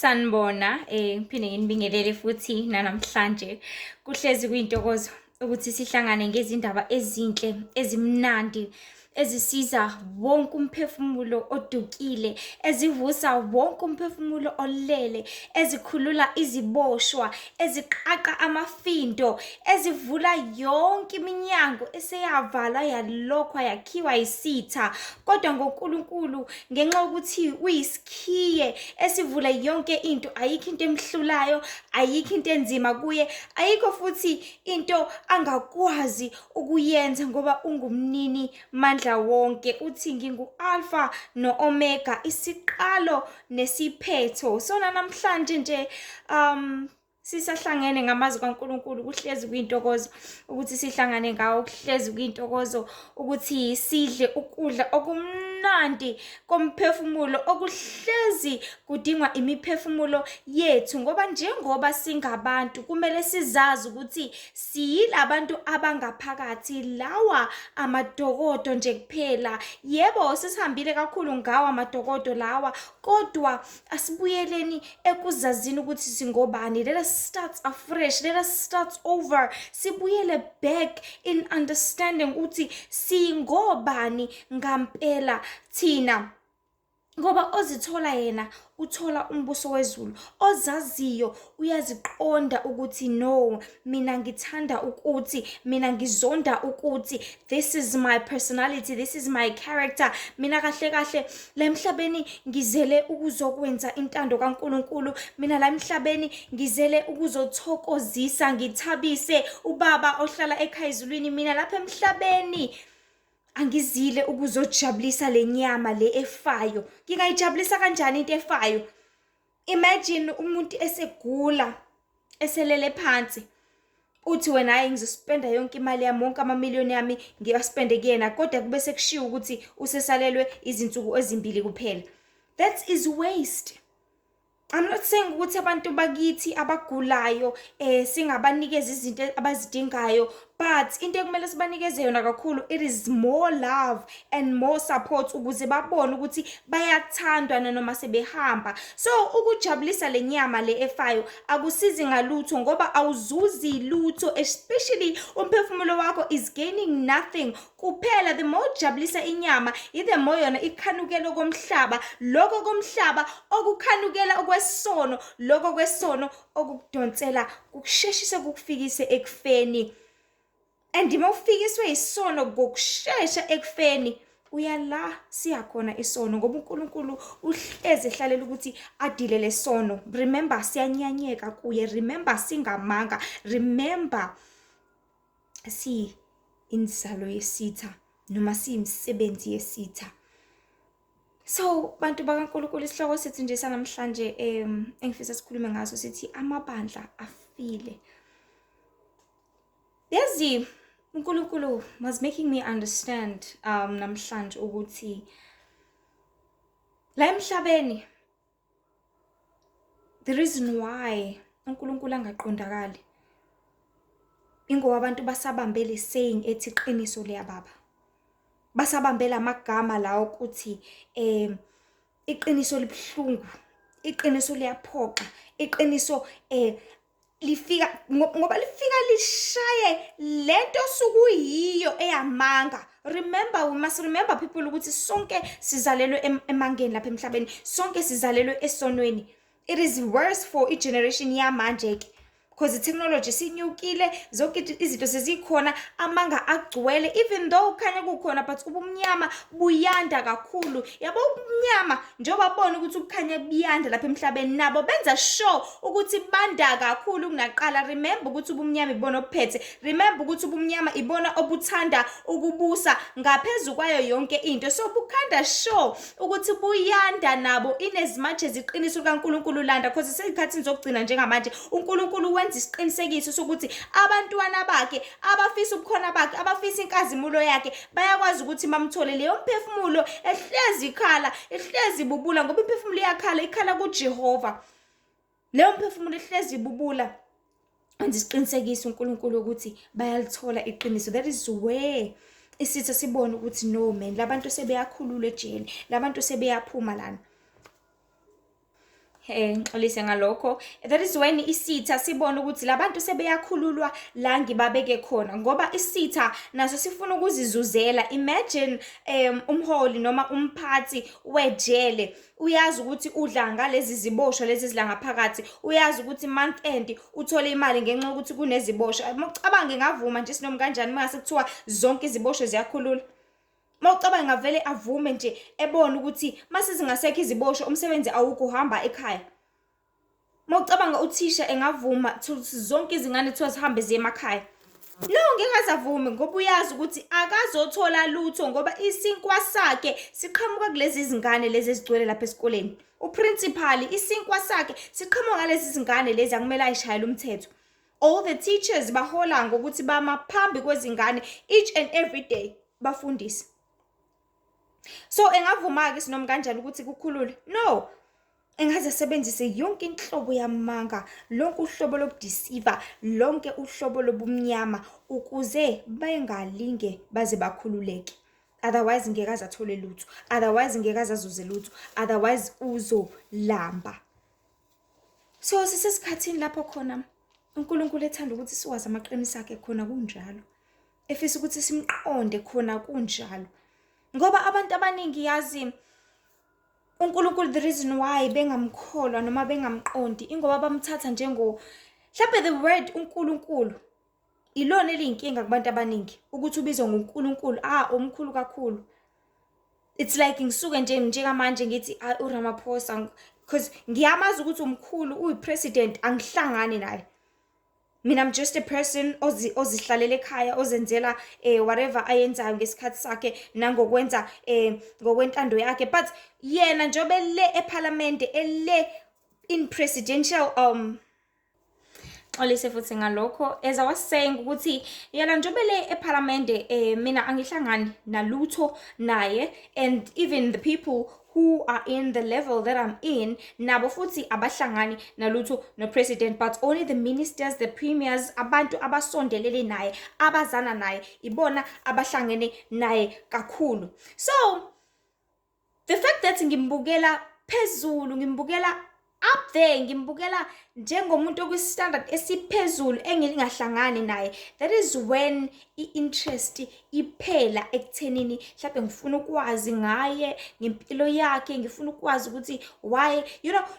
Sanibona, ngiphinde nginibingelele futhi nanamhlanje. Kuhlezi kuyintokozo ukuthi sihlangane ngezindaba ezinhle, ezimnandi, ezisiza wonke umphefumulo odukile, ezivusa wonke umphefumulo olele, ezikhulula iziboshwa, eziqaqa amafindo, ezivula yonke iminyango eseyavalwa yalokhwa yakhiwa yisitha. Kodwa ngoNkulunkulu, ngenxa yokuthi uyisikhiye esivula yonke into, ayikho into emhlulayo, ayikho into enzima kuye, ayikho futhi into angakwazi ukuyenza ngoba ungumnini mandla wonke. Uthi ngingu-Alpha no-Omega, isiqalo nesiphetho. Sona namhlanje nje sisahlangene ngamazwi kaNkulunkulu. Kuhlezi kuyintokozo ukuthi sihlangane ngawo, kuhlezi kuyintokozo ukuthi sidle ukudla okumnandi komphefumulo okuhlezi kudingwa imiphefumulo yethu, ngoba njengoba singabantu kumele sizazi ukuthi siyilabantu abangaphakathi, lawa amadokodo nje kuphela. Yebo, sesihambile kakhulu ngawo amadokodo lawa, kodwa asibuyeleni ekuzazini ukuthi singobani. Let us start afresh, let us start over, sibuyele back in understanding ukuthi singobani ngampela thina, ngoba ozithola yena uthola umbuso wezulu. Ozaziyo uyaziqonda ukuthi no, mina ngithanda ukuthi, mina ngizonda ukuthi, this is my personality, this is my character. Mina kahle kahle la emhlabeni ngizele ukuzokwenza intando kaNkulunkulu. Mina la emhlabeni ngizele ukuzothokozisa, ngithabise ubaba ohlala ekhaya ezulwini. Mina lapha emhlabeni angizile ukuzojabulisa le nyama le efayo. Ngingayijabulisa kanjani into efayo? Imagine umuntu esegula, eselele phansi, uthi wena, "Hayi, ngizospenda yonke imali yami, wonke amamiliyoni yami ngiwaspende kuyena," kodwa kube sekushiwo ukuthi usesalelwe izinsuku ezimbili kuphela. That is waste. I'm not saying ukuthi abantu bakithi abagulayo singabanikeza izinto abazidingayo, but into ekumele sibanikeze yona kakhulu, it is more love and more support, ukuze babone ukuthi bayathandwa nanoma sebehamba. So ukujabulisa le nyama le efayo akusizi ngalutho, ngoba awuzuzi lutho, especially umphefumulo wakho is gaining nothing kuphela. The more ujabulisa inyama, the more yona ikhanukela komhlaba, lokho komhlaba okukhanukela okwesono, lokho kwesono okukudonsela kukusheshise kukufikise ekufeni. And uma ufikiswe isono ngokushesha ekufeni, uyala siyakhona isono, ngoba uNkulunkulu uhlezi ehlalela ukuthi adile lesono. Remember, siyanyanyeka kuye. Remember, singamanga. Remember, si inzalo yesitha noma siyimisebenzi yesitha. So bantu bakaNkulunkulu, isihloko sethu nje sanamhlanje engifisa sikhulume ngaso sithi amabandla afile. Yazi, uNkulunkulu was making me understand namhlanje ukuthi la emhlabeni, the reason why uNkulunkulu angaqondakali ingoba abantu basabambe le saying ethi iqiniso liyababa. Basabambela amagama lawo ukuthi iqiniso libuhlungu, iqiniso liyaphoxa, iqiniso lifika ngoba lifika lishaye lento osukuyiyo eyamanga. Remember, we must remember, people, ukuthi sonke sizalelwe emangeni lapha emhlabeni, sonke sizalelwe esonweni. It is worse for i-generation yamanje ke because i-technology sinyukile, zonke izinto sezikhona, amanga agcwele. Even though kukhanya kukhona, but ubumnyama buyanda kakhulu. Yabo, ubumnyama, njengoba bona ukuthi ukukhanya buyanda lapha emhlabeni, nabo benza sure ukuthi banda kakhulu kunaqala. Remember ukuthi ubumnyama ibona obuphethe. Remember ukuthi ubumnyama ibona obuthanda ukubusa ngaphezu kwayo yonke into. So bukhanda sure ukuthi buyanda nabo in as much as iqiniso likaNkulunkulu landa, because sezikhathini zokugcina njengamanje uNkulunkulu wenza isiqinisekiso sokuthi abantwana bakhe abafisa ubukhona bakhe, abafisa inkazimulo yakhe, bayakwazi ukuthi bamthole. Leyo mphefumulo ehlezi ikhala, ihlezi ibubula, ngoba imphefumulo iyakhala, ikhala kuJehova. Leyo mphefumulo ihlezi ibubula, wenza isiqinisekiso uNkulunkulu ukuthi bayalithola iqiniso. That is where isitha sibone ukuthi no man, labantu sebeyakhululwa ejele, labantu sebeyaphuma lana. Ngixolise ngalokho. That is when isitha sibona ukuthi labantu sebeyakhululwa la ngibabeke khona, ngoba isitha naso sifuna ukuzizuzela. Imagine umholi noma umphathi wejele uyazi ukuthi udla ngalezi ziboshwa lezi zila ngaphakathi, uyazi ukuthi month end uthole imali ngenxa yokuthi kuneziboshwa. Uma ucabanga, engavuma nje sinoma kanjani uma ngase kuthiwa zonke iziboshwa ziyakhululwa? Uma ucabanga, ngavele avume nje ebone ukuthi mase zingasekho iziboshwa, umsebenzi awukho, uhamba ekhaya. Uma ucabanga, uthisha engavuma zonke izingane kuthiwa zihambe ziye emakhaya? No, ngeke aze avume, ngoba uyazi ukuthi akazothola lutho, ngoba isinkwa sakhe siqhamuka kulezi zingane lezi ezigcwele lapha esikoleni. Uprincipal, isinkwa sakhe siqhamuka ngalezi zingane lezi akumele ayishayele umthetho. All the teachers bahola ngokuthi bama phambi kwezingane each and every day bafundise. So engavuma-ke sinoma kanjani ukuthi kukhululwe? No, engaze asebenzise yonke inhlobo yamanga, lonke uhlobo lokudeceiva, lonke uhlobo lobumnyama ukuze bengalinge baze bakhululeke. Otherwise ngeke aze athole lutho, otherwise ngeke aze azuze lutho, otherwise uzolamba. So sisesikhathini lapho khona uNkulunkulu ethanda ukuthi siwazi amaqiniso akhe khona kunjalo, efisa ukuthi simqonde khona kunjalo, ngoba abantu abaningi, yazi, uNkulunkulu, the reason why bengamkholwa noma bengamqondi ingoba bamthatha njengo mhlawumbe the word uNkulunkulu ilona eliyinkinga kubantu abaningi, ukuthi ubizwa ngoNkulunkulu, ah, omkhulu kakhulu. It's like ngisuke nje njengamanje ngithi, ah, uRamaphosa, because ngiyamazi ukuthi umkhulu, uyi-president, angihlangani naye. Mina, I'm just a person ozihlalela ekhaya, ozenzela whatever ayenzayo ngesikhathi sakhe nangokwenza ngokwentando yakhe. But yena njengoba ele ephalamende, ele in presidential, xolise futhi ngalokho, as I was saying ukuthi yena njengoba le ephalamende, mina angihlangani nalutho naye, and even the people who are in the level that I'm in nabo futhi abahlangani nalutho no president, but only the ministers, the premiers, abantu abasondelele naye, abazana naye, ibona abahlangene naye kakhulu. So the fact that ngimbukela phezulu, ngimbukela up there, ngimbukela njengomuntu okwi-standard esiphezulu engingahlangani naye, that is when i-interest iphela ekuthenini mhlawumbe ngifuna ukwazi ngaye, ngempilo yakhe, ngifuna ukwazi ukuthi why,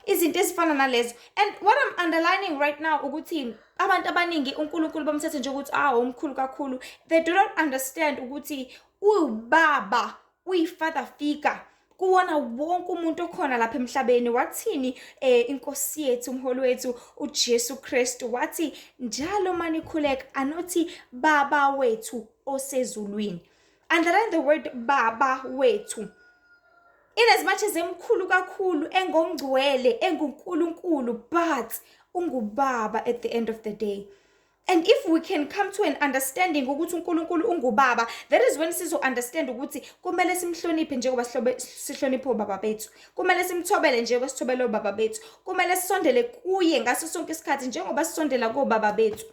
izinto ezifana nalezo. And what I'm underlining right now ukuthi abantu abaningi uNkulunkulu bamthathe njengokuthi, ah, umkhulu kakhulu. They do not understand ukuthi uwubaba, uyi-father figure kuwona wonke umuntu okhona lapha emhlabeni. Wathini inkosi yethu, umholi wethu uJesu Kristu? Wathi njalo manikhuleka anothi, "Baba wethu osezulwini." Underline the word "Baba wethu". In as much as emkhulu kakhulu, engongcwele, enguNkulunkulu, but ungubaba at the end of the day. And if we can come to an understanding ukuthi uNkulunkulu ungubaba, that is when sizo understand ukuthi kumele simhloniphe njengoba sihlobe sihloniphe obaba bethu. Kumele simthobele njengoba sithobele obaba bethu. Kumele sisondele kuye ngaso sonke isikhathi njengoba sisondela kobaba bethu.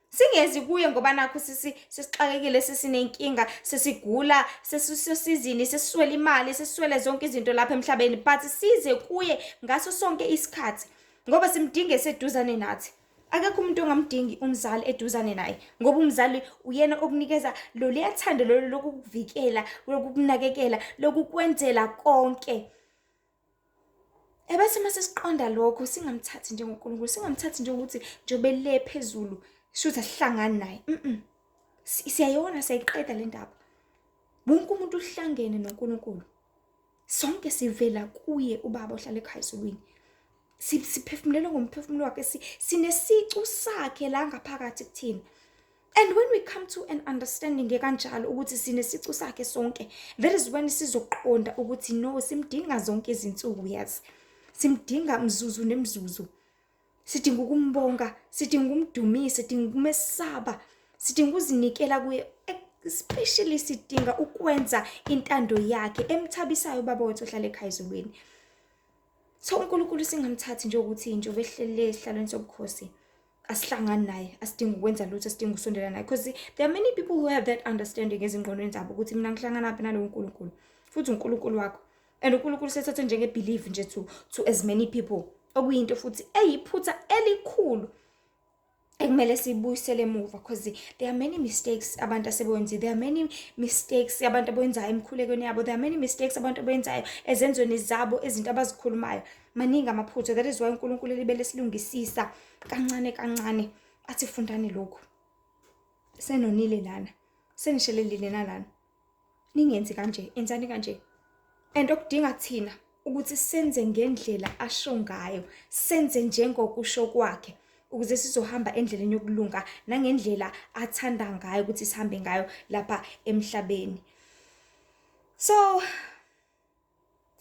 Singezi kuye ngoba nakho sisixakekile, sesinenkinga, sesigula, sesisesizini, sesiswele imali, sesiswele zonke izinto lapha emhlabeni, but size kuye ngaso sonke isikhathi ngoba simdinge seduzane nathi. Akekho umuntu ongamdingi umzali eduzane naye, ngoba umzali uyena okunikeza loluya thando lolu lokukuvikela, lokukunakekela, lokukwenzela konke. Ebese mase siqonda lokho, singamthathi njengoNkulunkulu, singamthathi njengokuthi njengoba le phezulu shuthi asihlangani naye. Siyayona, siyayiqeda le ndaba. Wonke umuntu uhlangene noNkulunkulu. Sonke sivela kuye ubaba ohlala ekhaya ezulwini. Siphefumulelwe ngomphefumulo wakhe, sinesicu sakhe la ngaphakathi kuthina. And when we come to an understanding kanjalo ukuthi sinesicu sakhe sonke, that is when sizoqonda ukuthi no, simdinga zonke izinsuku, yazi. Simdinga mzuzu nemzuzu. Sidinga ukumbonga, sidinga ukumdumisa, sidinga ukumesaba, sidinga ukuzinikela kuye. Especially sidinga ukwenza intando yakhe emthabisayo ubaba wethu ohlala ekhaya ezulwini. So uNkulunkulu singamthathi nje ukuthi nje obehlelele esihlalweni sobukhosi asihlangani naye, asidinga ukwenza lutho, asidinga ukusondela naye, because there are many people who have that understanding ezingqondweni zabo ukuthi mina ngihlangana phi nalowo uNkulunkulu. Futhi uNkulunkulu wakho, and uNkulunkulu sethathe njenge-belief nje to as many people Okuyinto futhi eyiphutha elikhulu ekumele siyibuyisele emuva, because there are many mistakes abantu asebewenzile, there are many mistakes abantu abawenzayo emikhulekweni yabo, there are many mistakes abantu abawenzayo ezenzweni zabo, izinto abazikhulumayo. Maningi amaphutha. That is why uNkulunkulu elibele silungisisa kancane kancane, athi fundani lokhu, senonile lana, senishelelile nalana, ningenzi kanje, enzani kanje. And okudinga thina ukuthi senze ngendlela asho ngayo, senze njengokusho kwakhe, ukuze sizohamba endleleni yokulunga nangendlela athanda ngayo ukuthi sihambe ngayo lapha emhlabeni. So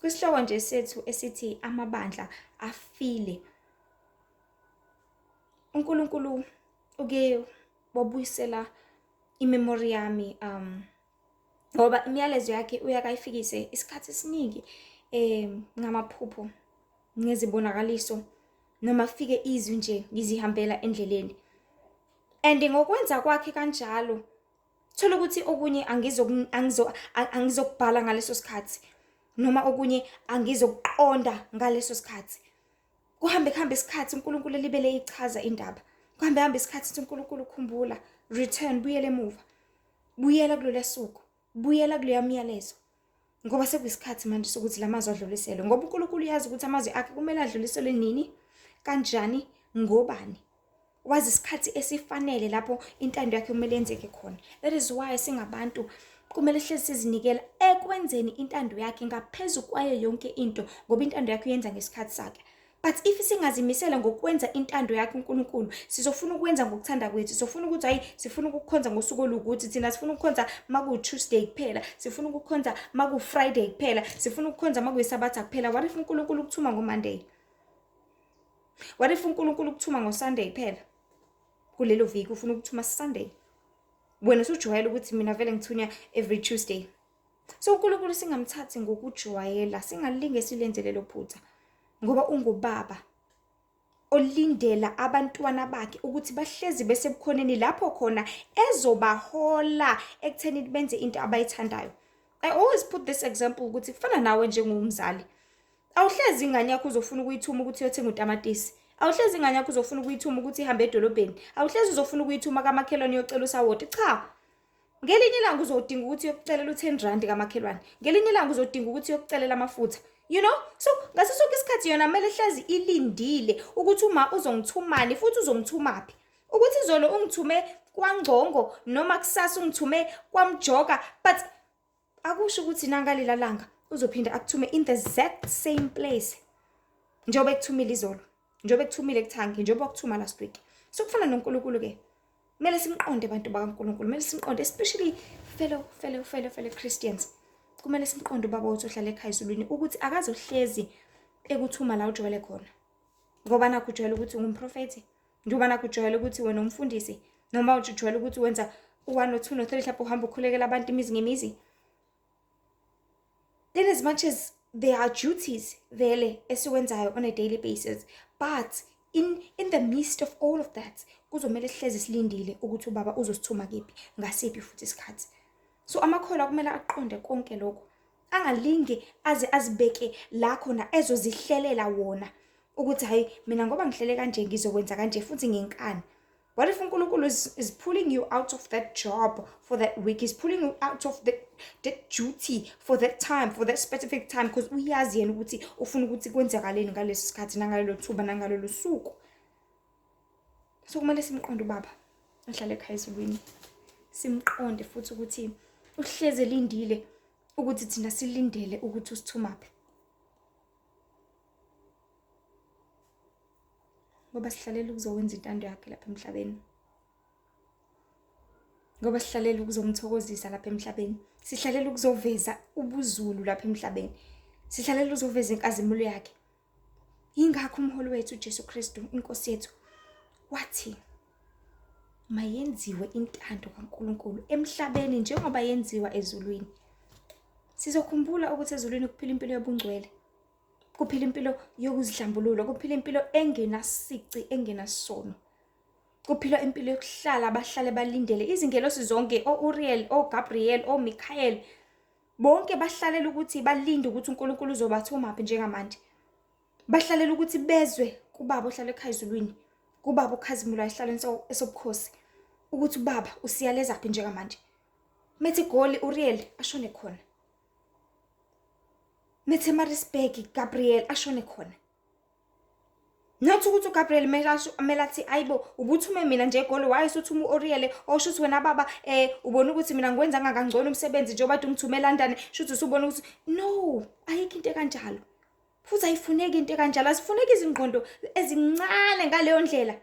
kwisihloko nje sethu esithi amabandla afile, uNkulunkulu uke wabuyisela imemory yami, ngoba imiyalezo yakhe uyakayifikise isikhathi esiningi ngamaphupho, ngezibonakaliso, noma fike izwi nje ngizihambela endleleni. And ngokwenza kwakhe kanjalo, thola ukuthi okunye angizokubhala ngaleso sikhathi, noma okunye angizokuqonda ngaleso sikhathi. Kuhambe kuhambe isikhathi, uNkulunkulu elibele ichaza indaba. Kuhambe hambe isikhathi, sithi uNkulunkulu khumbula, return, buyela emuva, buyela kulolu suku, buyela kuleya myalezo, ngoba sekuyisikhathi manje sokuthi la mazwi adluliselwe, ngoba uNkulunkulu uyazi ukuthi amazwi akhe kumele adluliselwe nini, kanjani, ngobani. Wazi isikhathi esifanele lapho intando yakhe kumele yenzeke khona. That is why singabantu kumele hlezi sizinikela ekwenzeni intando yakhe ngaphezu kwayo yonke into, ngoba intando yakhe uyenza ngesikhathi sakhe. But if singazimisela ngokwenza intando yakhe uNkulunkulu, sizofuna ukwenza ngokuthanda kwethu. Sizofuna ukuthi hayi, sifuna ukukhonza ngosuku olukuthi, thina sifuna ukukhonza maku Tuesday kuphela, sifuna ukukhonza maku Friday kuphela, sifuna ukukhonza makuyisabatha kuphela. What if uNkulunkulu ukuthuma ngoMonday? What if uNkulunkulu ukuthuma ngoSunday kuphela? Kulelo viki ufuna ukuthuma Sunday. Wena usujwayele ukuthi mina vele ngithunywa every Tuesday. So uNkulunkulu singamthathi ngokujwayela, singalinge silenze lelo phutha, ngoba ungubaba olindela abantwana bakhe ukuthi bahlezi besebukhoneni lapho khona ezobahola ekutheni benze into abayithandayo. I always put this example ukuthi kufana nawe njengomzali. Awuhlezi ingane yakho uzofuna ukuyithuma ukuthi uyothenga utamatisi. Awuhlezi ingane yakho uzofuna ukuyithuma ukuthi ihambe edolobheni. Awuhlezi uzofuna ukuyithuma kamakhelwane uyocela usawoti. Cha. Ngelinye ilanga uzodinga ukuthi uyokucelela u10 rand kamakhelwane. Ngelinye ilanga uzodinga ukuthi uyokucelela amafutha. You know? So ngaso sonke isikhathi yona kumele ihlezi ilindile ukuthi uma uzongithumani futhi uzongithumaphi. Ukuthi izolo ungithume kwaNgcongo noma kusasa ungithume kwaMjoka, but akusho ukuthi nangalela langa uzophinda akuthume in the exact same place njengoba ekuthumile izolo, njengoba ekuthumile kuthangi, njengoba wakuthuma last week. So kufana noNkulunkulu ke, kumele simqonde abantu bakaNkulunkulu, kumele simqonde, especially fellow Christians. Kumele simqonde ubaba wethu ohlala ekhaya ezulwini ukuthi akazohlezi ekuthuma la ujwayele khona, ngoba nakho ujwayele ukuthi ungumprofethi, njengoba nakho ujwayele ukuthi wena umfundisi, noma ujwayele ukuthi wenza u-1 no 2 no 3, mhlawumbe uhamba ukhulekela abantu imizi ngemizi. Then as much as there are duties vele esiwenzayo on a daily basis, but in the midst of all of that, kuzomele sihlezi silindile ukuthi ubaba uzosithuma kephi, ngasiphi futhi isikhathi. So amakholwa kumele aqonde konke lokho, angalinge aze azibeke la khona ezozihlelela wona ukuthi hayi, mina ngoba ngihlele kanje ngizokwenza kanje futhi ngenkani. What if uNkulunkulu is pulling you out of that job for that week, is pulling you out of the duty for that time, for that specific time, because uyazi yena ukuthi ufuna ukuthi kwenzakaleni ngaleso sikhathi, nangalelo thuba, nangalelo suku. So kumele simqonde ubaba ohlala ekhaya ezulwini, simqonde futhi ukuthi uhleze elindile ukuthi thina silindele ukuthi usithumaphi, ngoba sihlalela ukuzokwenza intando yakhe lapha emhlabeni, ngoba sihlalela ukuzomthokozisa lapha emhlabeni, sihlalela ukuzoveza ubuzulu lapha emhlabeni, sihlalela ukuzoveza inkazimulo yakhe. Yingakho umholi wethu uJesu Kristu inkosi yethu wathi mayenziwe intando kaNkulunkulu emhlabeni njengoba yenziwa ezulwini. Sizokhumbula ukuthi ezulwini kuphila impilo yobungcwele, kuphila impilo yokuzihlambulula, kuphila impilo engenasici, engenasono, kuphila impilo yokuhlala bahlale balindele. Izingelosi zonke, o-Uriel, o-Gabriel, o-Michael, bonke bahlalela ukuthi balinde ukuthi uNkulunkulu uzobathumaphi njengamanje. Bahlalela ukuthi bezwe kubaba ohlala ekhaya ezulwini, kubaba okhazimulayo esihlalweni esobukhosi, ukuthi ubaba usiyaleza phi njengamanje. Methi goli uRiel ashone khona. Methi Maritzburg Gabriel ashone khona. Not ukuthi uGabriel kumele athi ayibo ubuthume mina nje egoli why usuthuma u-Oriel osho ukuthi wena baba ubona ukuthi mina ngiwenzanga kangcono umsebenzi njengoba kade ungithume eLondon shuthi usubona ukuthi no ayikho into ekanjalo futhi ayifuneki into ekanjalo asifuneki izingqondo ezincane ngaleyo ndlela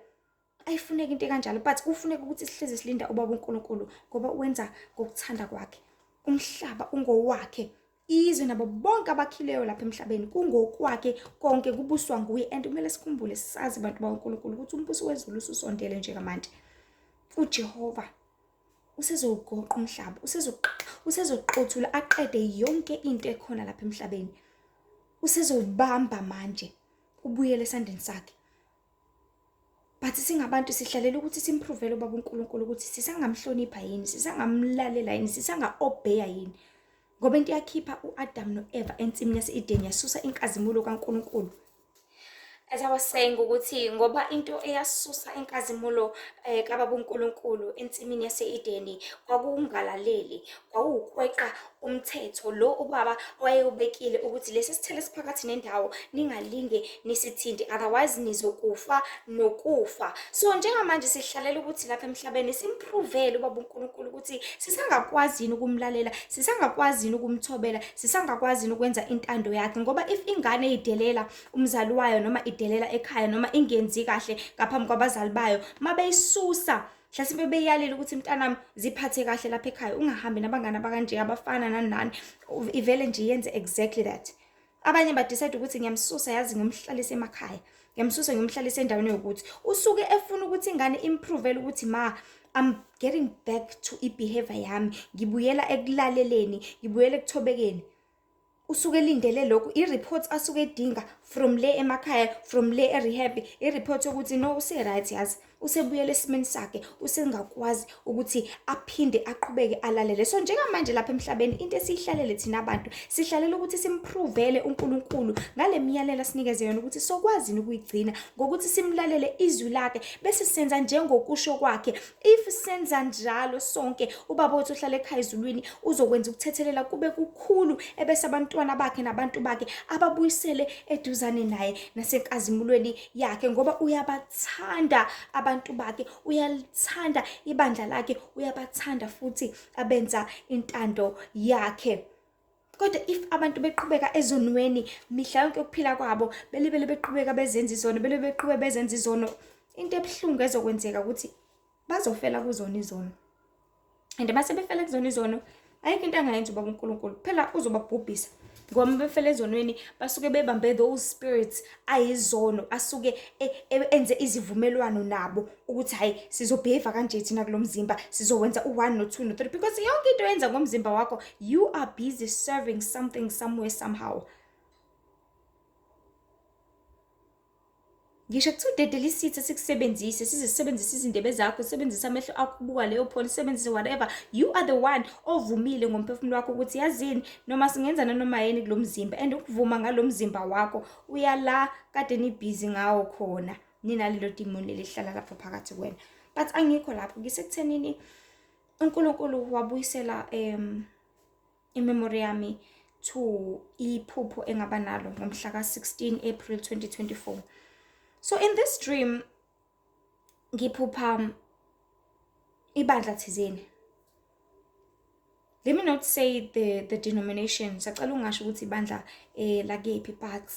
ayifuneki into ekanjalo but kufuneka ukuthi sihlezi silinda ubaba uNkulunkulu ngoba wenza ngokuthanda kwakhe umhlaba ungowakhe izwe nabo bonke abakhileyo lapha emhlabeni kungokwakhe konke kubuswa nguye and kumele sikhumbule sazi bantu bakaNkulunkulu ukuthi umbuso wezulu ususondele njengamanje uJehova usezowugoqa umhlaba usezoqothula aqede yonke into ekhona lapha emhlabeni usezowubamba manje ubuyele esandleni sakhe But singabantu sihlalela ukuthi simprovele ubaba uNkulunkulu ukuthi sisangamhlonipha yini, sisangamlalela yini, sisanga-obeya yini. Ngoba into yakhipha u-Adam no-Eva ensimini yase-Edeni yasusa inkazimulo kaNkulunkulu. As I was saying ukuthi ngoba into eyasusa inkazimulo kababa uNkulunkulu ensimini yase-Edeni kwakungalaleli, kwawukweqa umthetho lo ubaba owayewubekile ukuthi lesi sithelo esiphakathi nendawo ningalinge nisithinte otherwise nizokufa nokufa. So njengamanje sihlalela ukuthi lapha emhlabeni simprovele ubaba uNkulunkulu ukuthi sisangakwazi yini ukumlalela, sisangakwazi yini ukumthobela, sisangakwazi yini ukwenza intando yakhe ngoba if ingane idelela umzali wayo noma idelela ekhaya noma ingenzi kahle ngaphambi kwabazali bayo mabeyisusa mhlasimpe beyalile ukuthi mntanami ziphathe kahle lapha ekhaya ungahambi nabangani abakanje abafana nani nani ivele nje yenze exactly that. Abanye ba-decide ukuthi ngiyamsusa yazi ngiyomhlalisa emakhaya ngiyamsusa ngiyomhlalisa endaweni yokuthi usuke efuna ukuthi ingane improvele ukuthi ma I'm getting back to i-behavior yami ngibuyela ekulaleleni ngibuyela ekuthobekeni. Usuke elindele lokhu i-report asuke edinga from le emakhaya from le e-rehab i-report yokuthi no use-right yazi usebuyele esimeni sakhe usengakwazi ukuthi aphinde aqhubeke alalele. So njengamanje lapha emhlabeni into esiyihlalele thina abantu sihlalela ukuthi simprovele uNkulunkulu ngale miyalelo asinikeze yona ukuthi sokwazi ukuyigcina ngokuthi simlalele izwi lakhe bese senza njengokusho kwakhe. If senza njalo sonke ubaba wethu ohlala ekhaya ezulwini uzokwenza ukuthethelela kube kukhulu ebese abantwana bakhe nabantu bakhe ababuyisele eduzane naye nasenkazimulweni yakhe ngoba uyabathanda abantu bakhe, uyalithanda ibandla lakhe, uyabathanda futhi abenza intando yakhe. Kodwa if abantu beqhubeka ezonweni mihla yonke ukuphila kwabo belibele beqhubeka bezenza izono belibele beqhubeka bezenza izono into ebuhlungu ezokwenzeka ukuthi bazofela kuzona izono and mase befela kuzona izono ayikho into angayenza ubaba uNkulunkulu phela uzobabhubhisa ngoba befela ezonweni basuke bebambe those spirits ayizono asuke enze izivumelwano nabo ukuthi hayi sizobehave kanje thina kulomzimba sizowenza u1 no2 no3 because yonke into oyenza ngomzimba wakho you are busy serving something somewhere somehow. Ngisho kuthiwa udedela isitha sikusebenzise size sisebenzise izindebe zakho sisebenzise amehlo akho ukubuka leyo phone sisebenzise whatever you are the one ovumile ngomphefumulo wakho ukuthi yazini noma singenza nanoma yini kulo mzimba and ukuvuma ngalo mzimba wakho uyala kade nibhizi ngawo khona ninalelo dimoni lelihlala lapho phakathi kwena. But angikho lapho ngisekuthenini uNkulunkulu wabuyisela imemory yami to iphupho engaba nalo ngomhla ka-16 April 2024. So in this dream ngiphupha ibandla thizeni. Let me not say the denomination. Sacela ungasho ukuthi ibandla lakephi but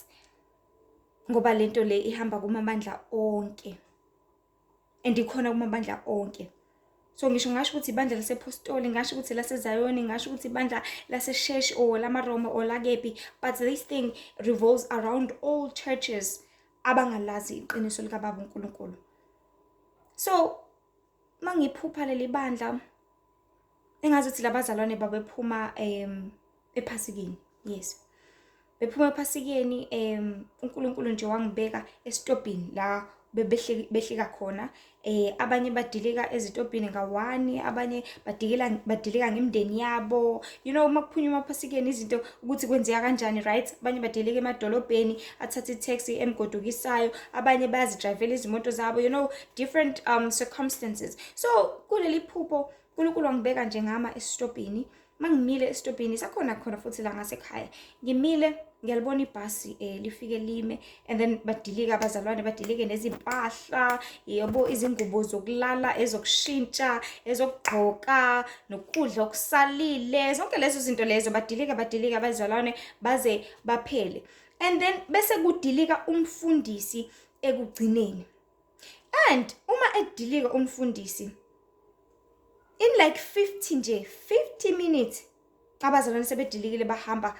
ngoba lento le ihamba kumabandla onke. And ikhona kumabandla onke. So ngisho ngasho ukuthi ibandla lasePostoli, ngasho ukuthi laseZayoni, ngasho ukuthi ibandla laseSheshi or lamaRoma or lakephi, but this thing revolves around all churches abangalazi iqiniso likaBaba uNkulunkulu. So mangiphupha leli bandla engazuthi labazalwane babephuma ephasikeni. Yes. Bephuma ephasikeni uNkulunkulu nje wangibeka esitobhini la behlika khona. Abanye badilika ezitobhini nga-1, abanye badilika ngemindeni yabo. You know, uma kuphunywa emaphasikeni izinto ukuthi kwenzeka kanjani, right? Abanye badilika emadolobheni, athathe i-taxi emgodukisayo, abanye bayazidrayivela izimoto zabo, you know, different circumstances. So kuleli phupho uNkulunkulu wangibeka nje ngama esitobhini. Mangimile esitobhini sakhona khona futhi la ngasekhaya, ngimile ngiyalibona ibhasi lifike lime, and then badilika abazalwane, badilike nezimpahla yebo, izingubo zokulala, ezokushintsha, ezokugqoka, nokudla okusalile, zonke lezo zinto lezo badilika abazalwane baze baphele. And then bese kudilika umfundisi ekugcineni. And uma edilika umfundisi, in like 50 nje, 50 minutes, abazalwane sebedilikile, bahamba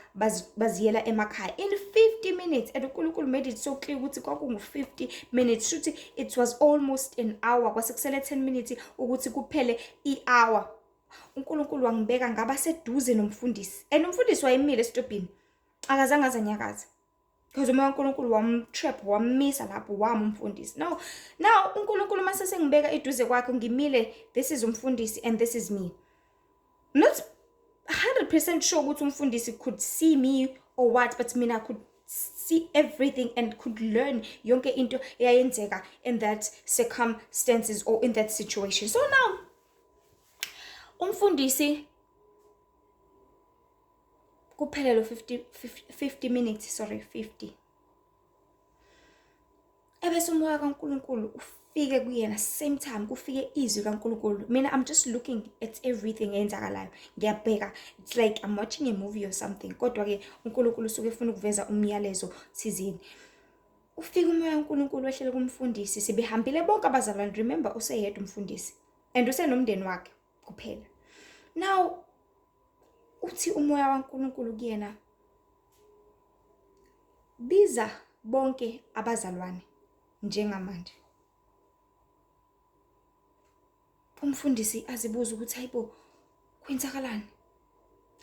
baziyela emakhaya in 50 minutes. And uNkulunkulu made it so clear ukuthi kwakungu-50 minutes, shuthi it was almost an hour, kwase kusele 10 minutes ukuthi kuphele i-hour. uNkulunkulu wangibeka ngaba seduze nomfundisi, and umfundisi wayemile esitobhini, akazange azanyakaza, because umoya kaNkulunkulu wamtrap, wammisa lapho, wami umfundisi. Now uNkulunkulu mase sengibeka eduze kwakhe, ngimile, this is umfundisi and this is me. Not 100% sure ukuthi umfundisi could see me or what, but mina could see everything and could learn yonke into eyayenzeka in that circumstances or in that situation. So now umfundisi kuphele lo 50 minutes, sorry, 50, ebese umoya kaNkulunkulu ufike kuyena, same time kufike izwi kaNkulunkulu. Mina I'm just looking at everything eyenzakalayo, ngiyabheka, it's like I'm watching a movie or something, kodwa ke uNkulunkulu usuke efuna ukuveza umyalezo thizeni. Ufika umoya kaNkulunkulu wehlele kumfundisi, sebehambile bonke abazalwane. Remember, useyedwa umfundisi and usenomndeni wakhe kuphela. Now uthi umoya kaNkulunkulu kuyena, biza bonke abazalwane njengamanje. Umfundisi azibuza ukuthi hayibo, kwenzakalani?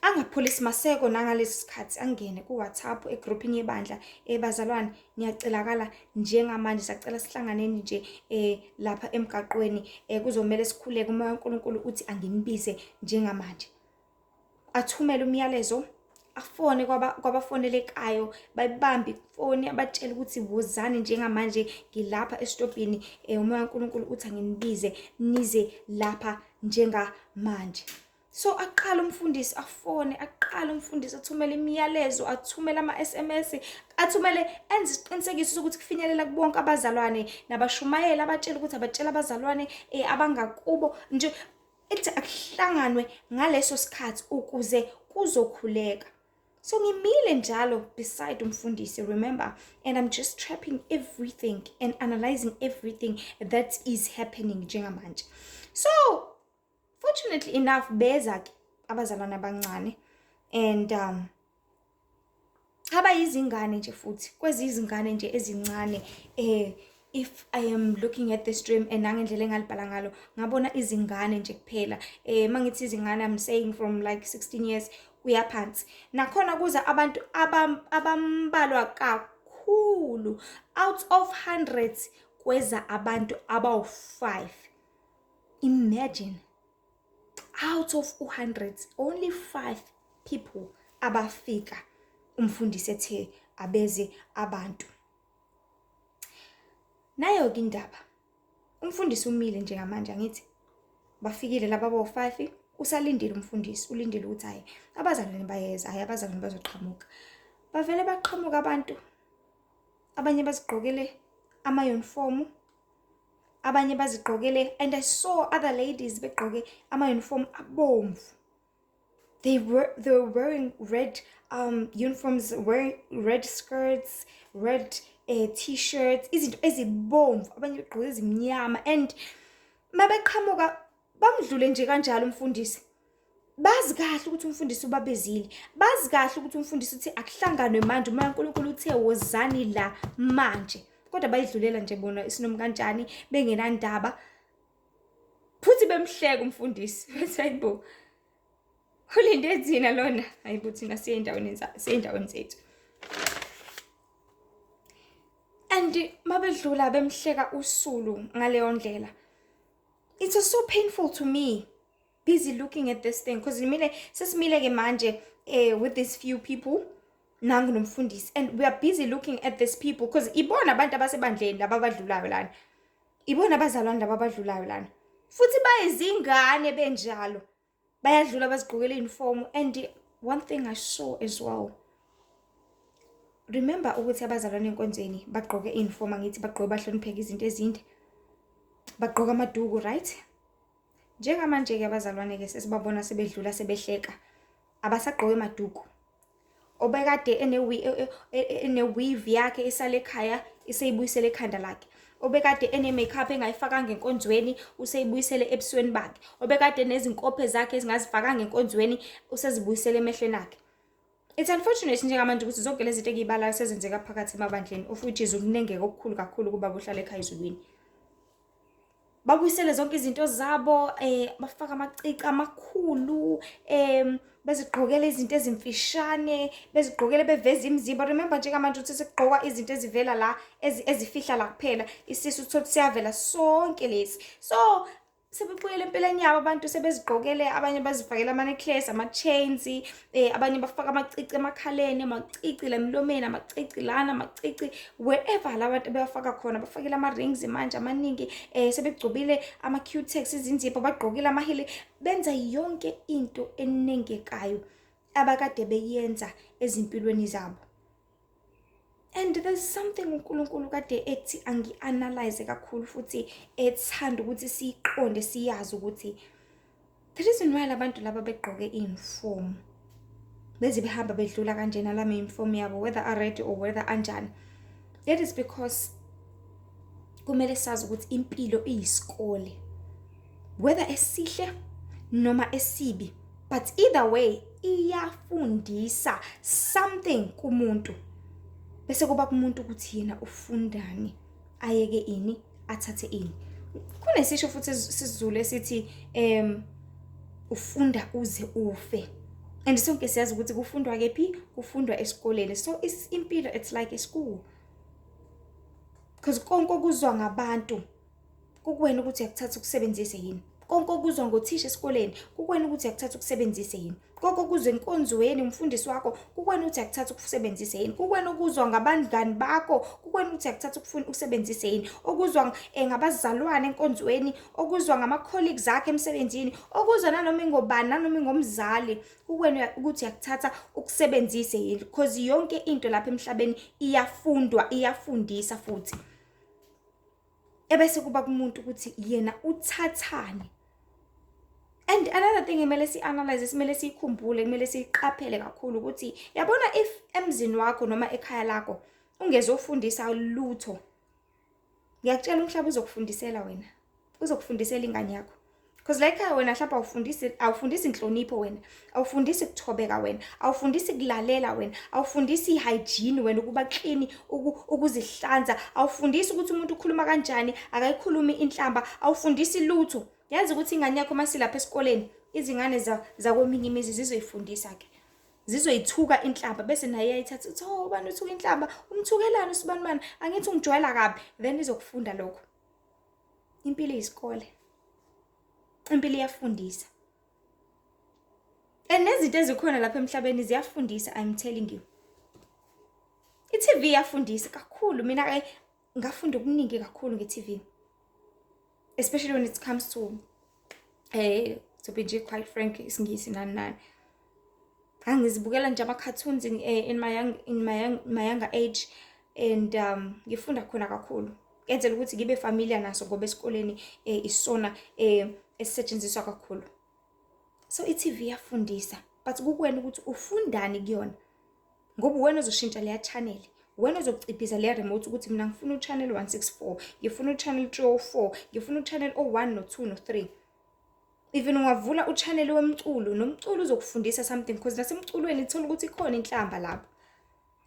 Angapholisi maseko nangalesi sikhathi, angene ku-WhatsApp egroupini yebandla, bazalwane niyacelakala njengamanje, siyacela sihlanganeni nje lapha emgaqweni, kuzomele sikhuleke, umoya kaNkulunkulu uthi anginibize njengamanje. Athumele umyalezo, afone kwabafonelekayo, bayibambe ifoni, abatshele ukuthi wozani njengamanje, ngilapha esitobhini, umoya kaNkulunkulu uthi anginibize nize lapha njengamanje. So aqala umfundisi afone, aqala umfundisi athumele imiyalezo, athumele ama-SMS, athumele, enze isiqinisekiso sokuthi kufinyelela kubonke abazalwane nabashumayeli, abatshela ukuthi abatshela abazalwane abangakubo nje, ethi akuhlanganwe ngaleso sikhathi ukuze kuzokhuleka. So ngimile njalo beside umfundisi, remember, and I'm just trapping everything and analyzing everything that is happening njengamanje. So fortunately enough, beza ke abazalwane abancane and abayizingane nje, futhi kwezizingane nje ezincane. If I am looking at this dream and nangendlela engalibhala ngalo, ngabona izingane nje kuphela. Mangithi izingane, I'm saying from like 16 years kuya phansi. Nakhona kuza abantu abambalwa kakhulu, out of hundreds kweza abantu abawu-5. Imagine, out of hundreds, only 5 people abafika umfundisi ethe abeze abantu. Nayo ke indaba, umfundisi umile njengamanje, angithi bafikile laba abawu-5, usalindile umfundisi, ulindile ukuthi hayi, abazalwane bayeza, hayi, abazalwane bazoqhamuka. Bavele baqhamuka abantu, abanye bazigqokele ama-uniform, abanye bazigqokele, and I saw other ladies begqoke ama-uniform abomvu. They were wearing red uniforms, wearing red skirts, red t-shirts, izinto ezibomvu, abanye begqoke ezimnyama. And mabeqhamuka bamdlule nje kanjalo umfundisi. Bazi kahle ukuthi umfundisi ubabezile, bazi kahle ukuthi umfundisi uthi akuhlanganwe manje, umoya kaNkulunkulu uthe wozani la manje, kodwa bayidlulela nje bona isinomi kanjani, bengenandaba, futhi bemhleka umfundisi, bethi hayibo, ulinde thina lona, hayibo, thina siye endaweni, siye endaweni zethu. And mabedlula bemhleka usulu ngaleyo ndlela. It was so painful to me, busy looking at this thing, because mina sesimile ke manje with these few people, nangu nomfundisi, and we are busy looking at these people because ibona abantu abasebandleni laba abadlulayo lana, ibona abazalwane laba abadlulayo lana, futhi bayizingane benjalo, bayadlula bazigqokela uniform. And one thing I saw as well, remember ukuthi abazalwane enkonzweni bagqoke uniform, angithi bagqoke bahlonipheke, izinto ezinde, bagqoka amaduku, right? Njengamanje-ke abazalwane-ke sesibabona sebedlula sebehleka, abasagqoke maduku. Obekade ene-weave yakhe isale ekhaya, iseyibuyisele ekhanda lakhe. Obekade ene-makeup engayifakanga enkonzweni, useyibuyisele ebusweni bakhe. Obekade nezinkophe zakhe ezingazifakanga enkonzweni, usezibuyisele emehlweni akhe. It's unfortunate njengamanje ukuthi zonke lezi zinto engiyibalayo sezenzeka phakathi emabandleni, of which is ukunengeka okukhulu kakhulu kubaba ohlala ekhaya ezulwini. Babuyisele zonke izinto zabo, bafaka amacici amakhulu, bezigqokele izinto ezimfishane, bezigqokele beveza imizimba. Remember njengamanje ukuthi sekugqokwa izinto ezivela la, ezifihla la kuphela, isisu uthole ukuthi siyavela sonke lesi. So sebebuyele empilweni yabo abantu, sebezigqokele, abanye bazifakela ama-necklace, ama-chains, abanye bafaka amacici emakhaleni, amacici la emlomeni, amacici lana, amacici wherever la bantu beyafaka khona, bafakile ama-rings manje amaningi, sebegcobile ama-cutex, izinzipho, bagqokile amahili, benza yonke into enengekayo abakade beyenza ezimpilweni zabo. And there's something uNkulunkulu kade ethi angi-analyze kakhulu futhi ethanda ukuthi siyiqonde, siyazi ukuthi the reason why labantu laba begqoke i-uniform beze behamba bedlula kanjena lama uniform yabo, whether a-red or whether anjani, that is because kumele sazi ukuthi impilo iyisikole, whether esihle noma esibi, but either way iyafundisa something kumuntu, bese kuba kumuntu ukuthi yena ufundani, ayeke ini, athathe ini. Kunesisho futhi sesiZulu esithi ufunda uze ufe, and sonke siyazi ukuthi kufundwa kephi, kufundwa esikoleni. So impilo, it's like a school, because konke okuzwa ngabantu kukuwena ukuthi uyakuthatha ukusebenzise yini. Konke okuzwa ngothisha esikoleni kukuwena ukuthi uyakuthatha ukusebenzise yini. Konke okuzwa enkonzweni umfundisi wakho kukuwena ukuthi uyakuthatha ukusebenzise yini. Kukuwena okuzwa ngabangani bakho, kukuwena ukuthi uyakuthatha ukusebenzise yini. Okuzwa ngabazalwane enkonzweni, okuzwa ngama-colleagues akho emsebenzini, okuzwa nanoma ingobani, nanoma ingomzali, kukuwena ukuthi uyakuthatha ukusebenzise yini, because yonke into lapha emhlabeni iyafundwa, iyafundisa futhi, ebese kuba kumuntu ukuthi yena uthathani. And another thing emele si-analyze, simele siyikhumbule, kumele siyiqaphele kakhulu ukuthi yabona, if emzini wakho noma ekhaya lakho ungezofundisa lutho, ngiyakutshela, umhlaba uzokufundisela wena, uzokufundisela ingane yakho, because la ekhaya wena mhlawumbe awufundisi inhlonipho wena, awufundisi kuthobeka wena, awufundisi kulalela wena, awufundisi i-hygiene wena, ukuba clean, ukuzihlanza, awufundisi ukuthi umuntu ukhuluma kanjani, akayikhulumi inhlamba, awufundisi lutho. Yazi ukuthi ingane yakho masilapha esikoleni, izingane zakweminye imizi zizoyifundisa ke, zizoyithuka inhlamba, bese naye iyayithatha uthi, "Oh, ubani uthuka inhlamba? Umthukelani usibani bani? Angithi ungijwayela kabi?" Then izokufunda lokho. Impilo iyisikole, impilo iyafundisa, and nezinto ezikhona lapha emhlabeni ziyafundisa. I'm telling you, i-TV iyafundisa kakhulu. Mina-ke ngafunda okuningi kakhulu nge-TV, especially when it comes to be nje quite frank, isiNgisi nani nani. Ngangizibukela nje ama-cartoons in my younger age and ngifunda khona kakhulu, kenzela ukuthi ngibe familiar naso, ngoba esikoleni isona esisetshenziswa kakhulu. So i-TV iyafundisa, but kukuwena ukuthi ufundani kuyona, ngoba uwena ozoshintsha leya channel, wena ozociphiza leya remote ukuthi mina ngifuna u-channel 164, ngifuna u-channel 304, ngifuna u-channel o-1 no-2 no-3. Even ungavula u-channel womculo, nomculo uzokufundisa something, because nasemculweni uthola ukuthi ikhona inhlamba lapho,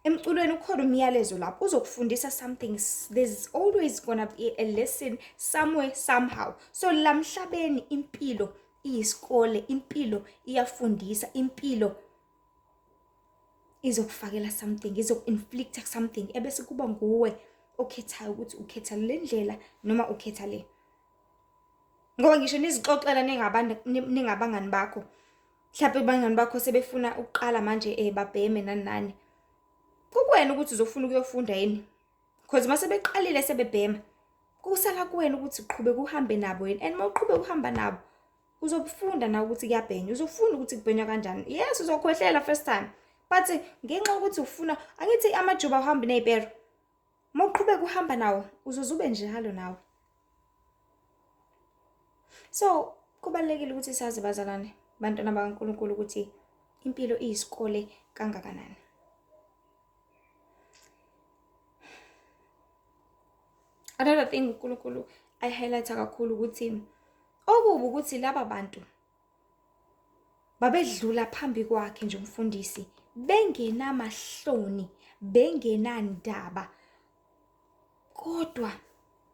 emculweni ukhona umyalezo lapho uzokufundisa something. There's always gonna be a lesson somewhere, somehow. So la mhlabeni impilo iyisikole, impilo iyafundisa, impilo izokufakela something, izoku-inflicta something, ebese kuba nguwe okhethayo ukuthi ukhetha le ndlela noma ukhetha le. Ngoba ngisho nizixoxela ningabantu ningabangani bakho, mhlawumbe abangani bakho sebefuna ukuqala manje babheme nani nani. Kukuwena ukuthi uzofuna ukuyofunda yini. Cause uma sebeqalile sebebhema, kusala kuwena ukuthi uqhubeke uhambe nabo yini and uma uqhubeka uhamba nabo uzofunda nawe ukuthi kuyabhenywa, uzofunda ukuthi kubhenywa kanjani. Yes, uzokhwehlela first time but ngenxa yokuthi ufuna, angithi amajuba awuhambi ney'pero. Uma uqhubeka uhamba nawo uzoze ube njalo nawe. So kubalulekile ukuthi sazi bazalwane, bantwana bakaNkulunkulu, ukuthi impilo iyisikole kangakanani. Another thing uNkulunkulu ayi-highlight-a kakhulu ukuthi okubi ukuthi laba bantu babedlula phambi kwakhe nje umfundisi bengenamahloni, bengenandaba, kodwa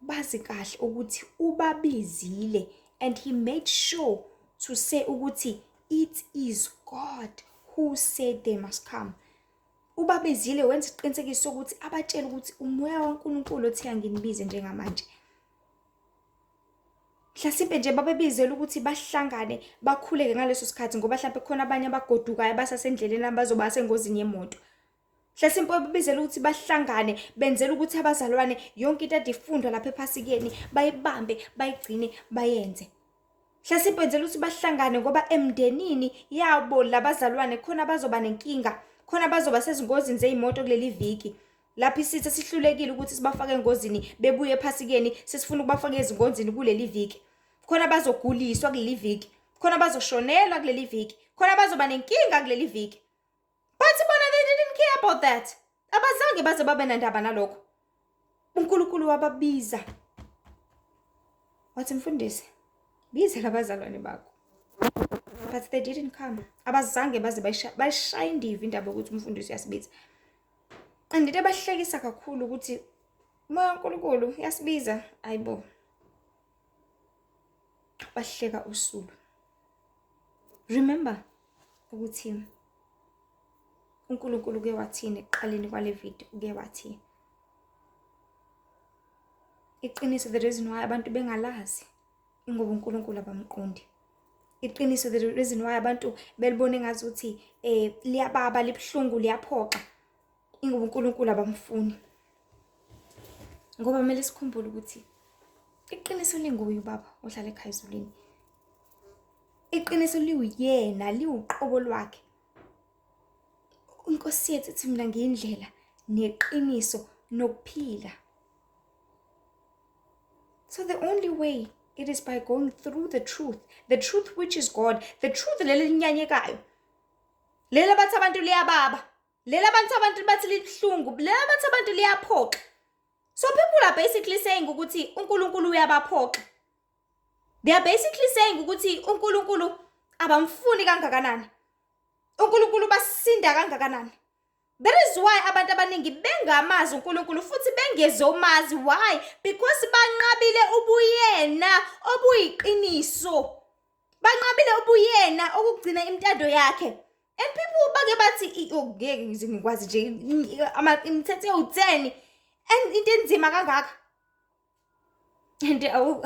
bazi kahle ukuthi ubabizile and he made sure to say ukuthi it is God who said they must come. Ubabizile wenza isiqinisekiso sokuthi abatshele ukuthi umoya waNkulunkulu othe anginibize njengamanje. Mhlasimpe nje babebizela ukuthi bahlangane bakhuleke ngaleso sikhathi ngoba mhlampe khona abanye abagodukayo abasasendleleni abazoba sengozini yemoto. Mhlasimpe babebizela ukuthi bahlangane benzela ukuthi abazalwane yonke into ade ifundwa lapha ephasikeni bayibambe bayigcine bayenze. Mhlasimpe wenzela ukuthi bahlangane ngoba emndenini yabo labazalwane khona bazoba nenkinga, khona bazoba sezingozini zey'moto kuleli viki. Lapho isitha sihlulekile ukuthi sibafake engozini bebuye ephasikeni sesifuna ukubafaka ezingozini kuleli viki. Khona bazoguliswa kuleli viki, khona bazoshonelwa kuleli viki, khona bazoba nenkinga kuleli viki. But bona they didn't care about that. Abazange baze babe nandaba nalokho. UNkulunkulu wababiza. Wathi mfundisi, biza labazalwane bakho. But they didn't come. Abazange baze bayishaya indiva indaba yokuthi umfundisi uyasibiza. And into ebahlekisa kakhulu ukuthi umoya kaNkulunkulu uyasibiza, ayibo. Bahleka usulu. Remember ukuthi uNkulunkulu uke wathini ekuqaleni kwale video, uke wathi iqiniso, the reason why abantu bengalazi ingoba uNkulunkulu abamqondi. Iqiniso, the reason why abantu belibona engazuthi liyababa, libuhlungu, liyaphoxa, ingoba uNkulunkulu abamfuni. Ngoba kumele sikhumbule ukuthi iqiniso linguye uBaba ohlala ekhaya ezulwini. Iqiniso liwuyena, liwuqobo lwakhe. Inkosi yethu ithi mina ngiyindlela neqiniso nokuphila. So the only way it is by going through the truth, the truth which is God, the truth leli linyanyekayo. Leli abathi abantu liyababa, leli abantu abantu bathi libuhlungu, leli abathi abantu liyaphoxa. So people are basically saying ukuthi uNkulunkulu uyabaphoxa. They are basically saying ukuthi uNkulunkulu abamfuni kangakanani. uNkulunkulu basinda kangakanani. That is why abantu abaningi bengamazi uNkulunkulu futhi bengezomazi. Why? Because banqabile ubuyena obuyiqiniso. Banqabile ubuyena okugcina imintando yakhe. And people bake bathi oh, ngeke ngize ngikwazi nje imithetho ewu-10 and into enzima kangaka. And awu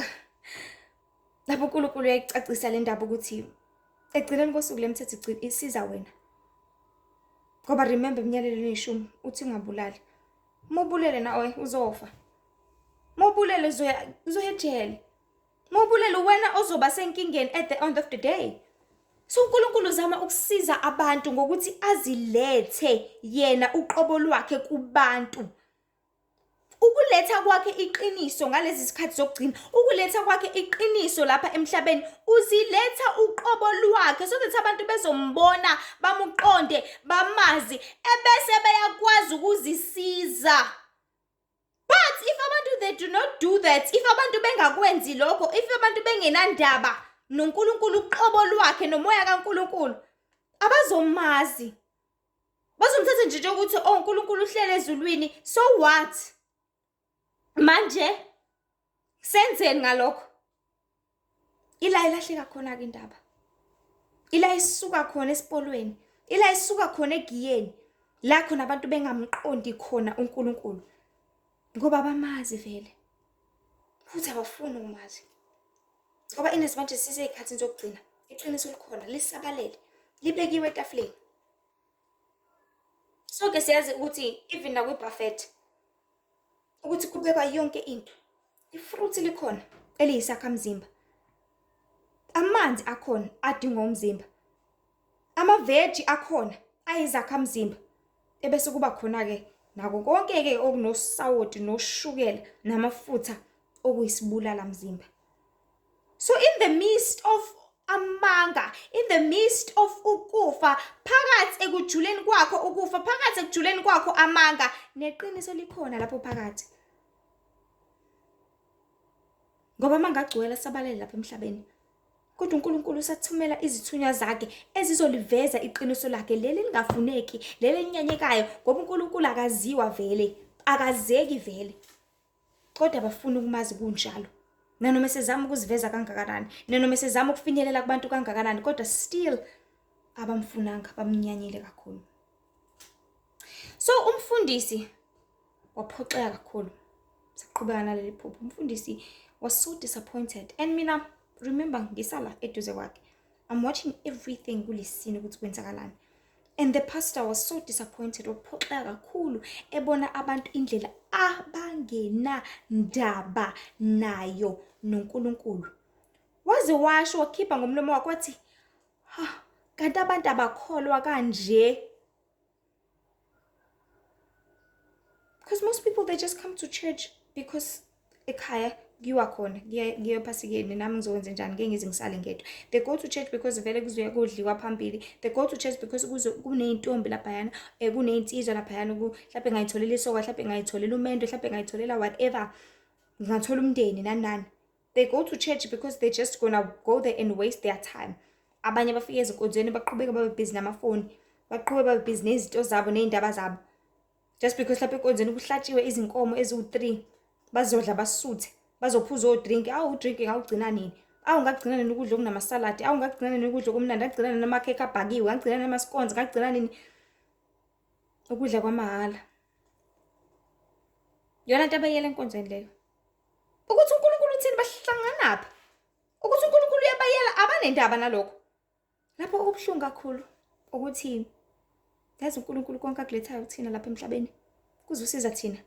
lapho uNkulunkulu uyayicacisa le ndaba ukuthi ekugcineni kosuku le mithetho isiza wena. Ngoba remember emnyalelweni eyishumi uthi ungabulali. Uma ubulele nawe uzofa. Uma ubulele uzoya uzoya ejele. Uma ubulele wena ozoba senkingeni at the end of the day. So uNkulunkulu uzama ukusiza abantu ngokuthi azilethe yena uqobo lwakhe kubantu. Ukuletha kwakhe iqiniso ngalezi zikhathi zokugcina, ukuletha kwakhe iqiniso lapha emhlabeni, uziletha uqobo lwakhe so that abantu bezombona, bamuqonde, bamazi, ebese beyakwazi ukuzisiza. But if abantu they do not do that, if abantu bengakwenzi lokho, if abantu bengenandaba noNkulunkulu uqobo lwakhe nomoya kaNkulunkulu, abazomazi. Bazomthatha nje njengokuthi oh uNkulunkulu uhlele ezulwini, so what? Manje senzeni ngalokho? Ila ilahleka khona ke indaba. Ila isuka khona esipolweni, ila isuka khona egiyeni, la khona abantu bengamqondi khona uNkulunkulu. Ngoba abamazi vele. Futhi abafuni ukumazi. Ngoba inesimanje sisey'khathini zokugcina, iqiniso likhona lisabalele, libekiwe etafuleni. Sonke siyazi ukuthi even nakwi-buffet ukuthi kubekwa yonke into. Ifruthi likhona eliyisakhamzimba. Amanzi akhona adingwa umzimba. Amaveji akhona ayizakhamzimba. Ebese kuba khona-ke nako konke-ke okunosawoti noshukela namafutha okuyisibulala mzimba. So in the midst of amanga, in the midst of ukufa, phakathi ekujuleni kwakho ukufa, phakathi ekujuleni kwakho amanga, neqiniso likhona lapho phakathi. Ngoba amanga agcwele asabalele lapha emhlabeni. Kodwa uNkulunkulu usathumela izithunywa zakhe ezizoliveza iqiniso lakhe leli lingafuneki, leli elinyanyekayo, ngoba uNkulunkulu akaziwa vele, akazeki vele. Kodwa abafuni ukumazi kunjalo. Nanoma esezama ukuziveza kangakanani, nanoma esezama ukufinyelela kubantu kangakanani, kodwa still abamfunanga, bamnyanyile kakhulu. So umfundisi waphoxeka kakhulu. Saqhubeka naleli phupho. Umfundisi was so disappointed. And mina, remember, ngisala eduze kwakhe. I'm watching everything kulesini ukuthi kwenzakalani. And the pastor was so disappointed, waphoxeka kakhulu ebona abantu indlela abangenandaba nayo noNkulunkulu. Waze washo wakhipha ngomlomo wakhe wathi, ha, kanti abantu abakholwa kanje. Because most people they just come to church because ekhaya kuyiwa khona kuyiwa ephasikeni nami ngizokwenza njani ngeke ngize ngisale ngedwa. They go to church because vele kuzoya kodliwa phambili. They go to church because kuze kuney'ntombi laphayana, kuney'nsizwa laphayana, mhlawumbe ngayitholela isoka, mhlawumbe ngayitholela umendo, mhlawumbe ngayitholela whatever, ngingathola umndeni nani nani. They go to church because they just gonna go there and waste their time. Abanye bafike ezinkonzweni baqhubeke babe busy namafoni, baqhubeke babe busy nezinto zabo ney'ndaba zabo. Just because lapha enkonzweni kuhlatshiwe izinkomo eziwu-3, bazodla basuthe, bazophuza odrink. Awu udrink ngawugcina nini? Awu ngagcina nini ukudla okunamasaladi? Awu ngagcina nini ukudla okumnandi? Ngagcina nini amakhekhe abhakiwe? Ngagcina nini ama-scones? Ngagcina nini ukudla kwamahhala? Yona nto abayiyela enkonzweni leyo. Ukuthi uNkulunkulu uthini, bahlanganaphi? Ukuthi uNkulunkulu uyabayela, abanendaba nalokho. Lapho okubuhlungu kakhulu ukuthi yazi uNkulunkulu konke akulethayo kuthina lapha emhlabeni kuzosiza thina.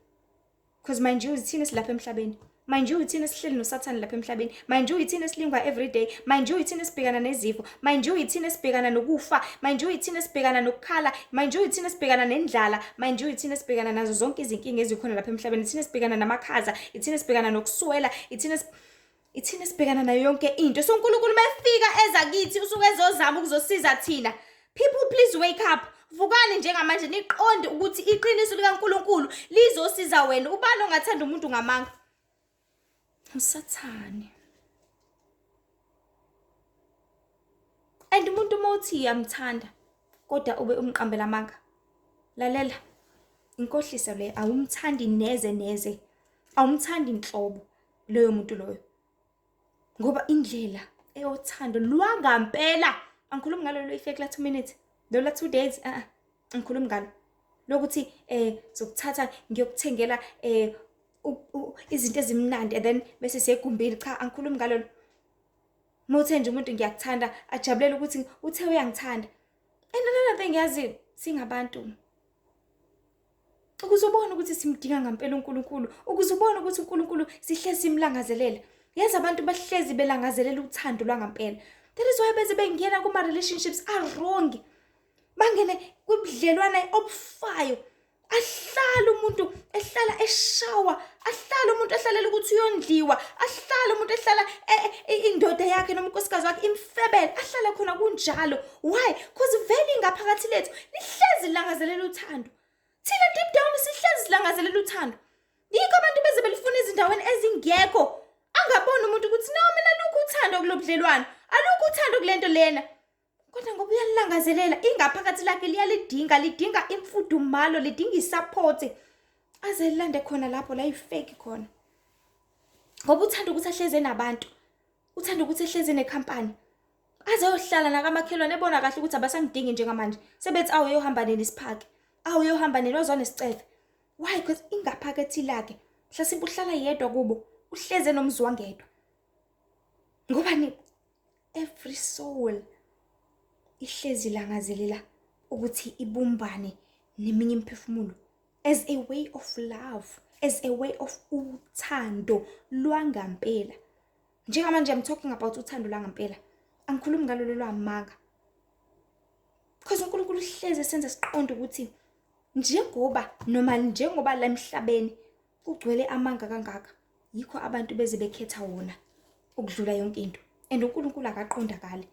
Because mind you, ithina silapha emhlabeni. Mind you, ithina sihleli noSathane lapha emhlabeni. Mind you, ithina esilingwa every day. Mind you, ithina esibhekana nezifo. Mind you, ithina esibhekana nokufa. Mind you, ithina esibhekana nokukhala. Mind you, ithina esibhekana nendlala. Mind you, ithina esibhekana nazo zonke izinkinga ezikhona lapha emhlabeni. Ithina esibhekana namakhaza, ithina esibhekana nokuswela, ithina esibhekana nayo yonke into. So uNkulunkulu mefika eza kithi usuke ezozama ukuzosiza thina. People, please wake up. Vukani njengamanje niqonde ukuthi iqiniso likaNkulunkulu lizosiza wena. Ubani ongathanda umuntu ngamanga? USathane. And umuntu uma uthi uyamthanda kodwa ube umqambela amanga. Lalela, inkohliso le, awumthandi neze neze. Awumthandi nhlobo loyo muntu loyo. Ngoba indlela eyothando lwangampela, angikhulumi ngalo lo ifake la 2 minutes, lo la 2 days, angikhulumi ngalo. Lokuthi zokuthatha ngiyokuthengela izinto ezimnandi and then bese siyegumbini, cha angikhulumi ngalolo. Uma uthe nje umuntu ngiyakuthanda, ajabulela ukuthi uthe uyangithanda. And another thing, yazi singabantu, ukuze ubone ukuthi simdinga ngampela uNkulunkulu, ukuze ubone ukuthi uNkulunkulu sihlezi simlangazelela. Yazi abantu bahlezi belangazelela uthando lwangampela. That is why beze bengena kuma relationships are wrong. Bangene kubudlelwane obufayo. Ahlala umuntu ehlala eshawa, ahlala umuntu ehlalela ukuthi uyondliwa, ahlala umuntu ehlala indoda yakhe noma unkosikazi wakhe imfebele, ahlale khona kunjalo. Why? Because vele ingaphakathi lethu lihlezi lilangazelela uthando. Thina deep down sihlezi silangazelela uthando. Yikho abantu beze belifuna ezindaweni ezingekho. Angaboni umuntu ukuthi no, mina lukho uthando kulobudlelwano, alukho uthando kulento lena. Kodwa ngoba uyalilangazelela, ingaphakathi lakhe liyalidinga, lidinga imfudumalo, lidinga isupport. Aze lilande khona lapho la ifake khona. Ngoba uthanda ukuthi ahleze nabantu, uthanda ukuthi ehleze nekhampani. Aze ayohlala nakamakhelwane ebona kahle ukuthi abasangidingi njengamanje. Sebethi awu uyohamba nini isiphake, awu uyohamba nini wazwa nesicefe. Why? Because ingaphakathi lakhe Mhlasimpe uhlala yedwa kubo, uhleze nomzwangedwa. Ngoba ni every soul ihlezi langazelela ukuthi ibumbane neminye imiphefumulo as a way of love, as a way of uthando lwangampela. Njengamanje I'm talking about uthando lwangampela. Angikhulumi ngalolu lwamanga. Because uNkulunkulu uhlezi esenza siqonde ukuthi njengoba noma njengoba la emhlabeni kugcwele amanga kangaka, yikho abantu beze bekhetha wona ukudlula yonke into. And uNkulunkulu akaqondakali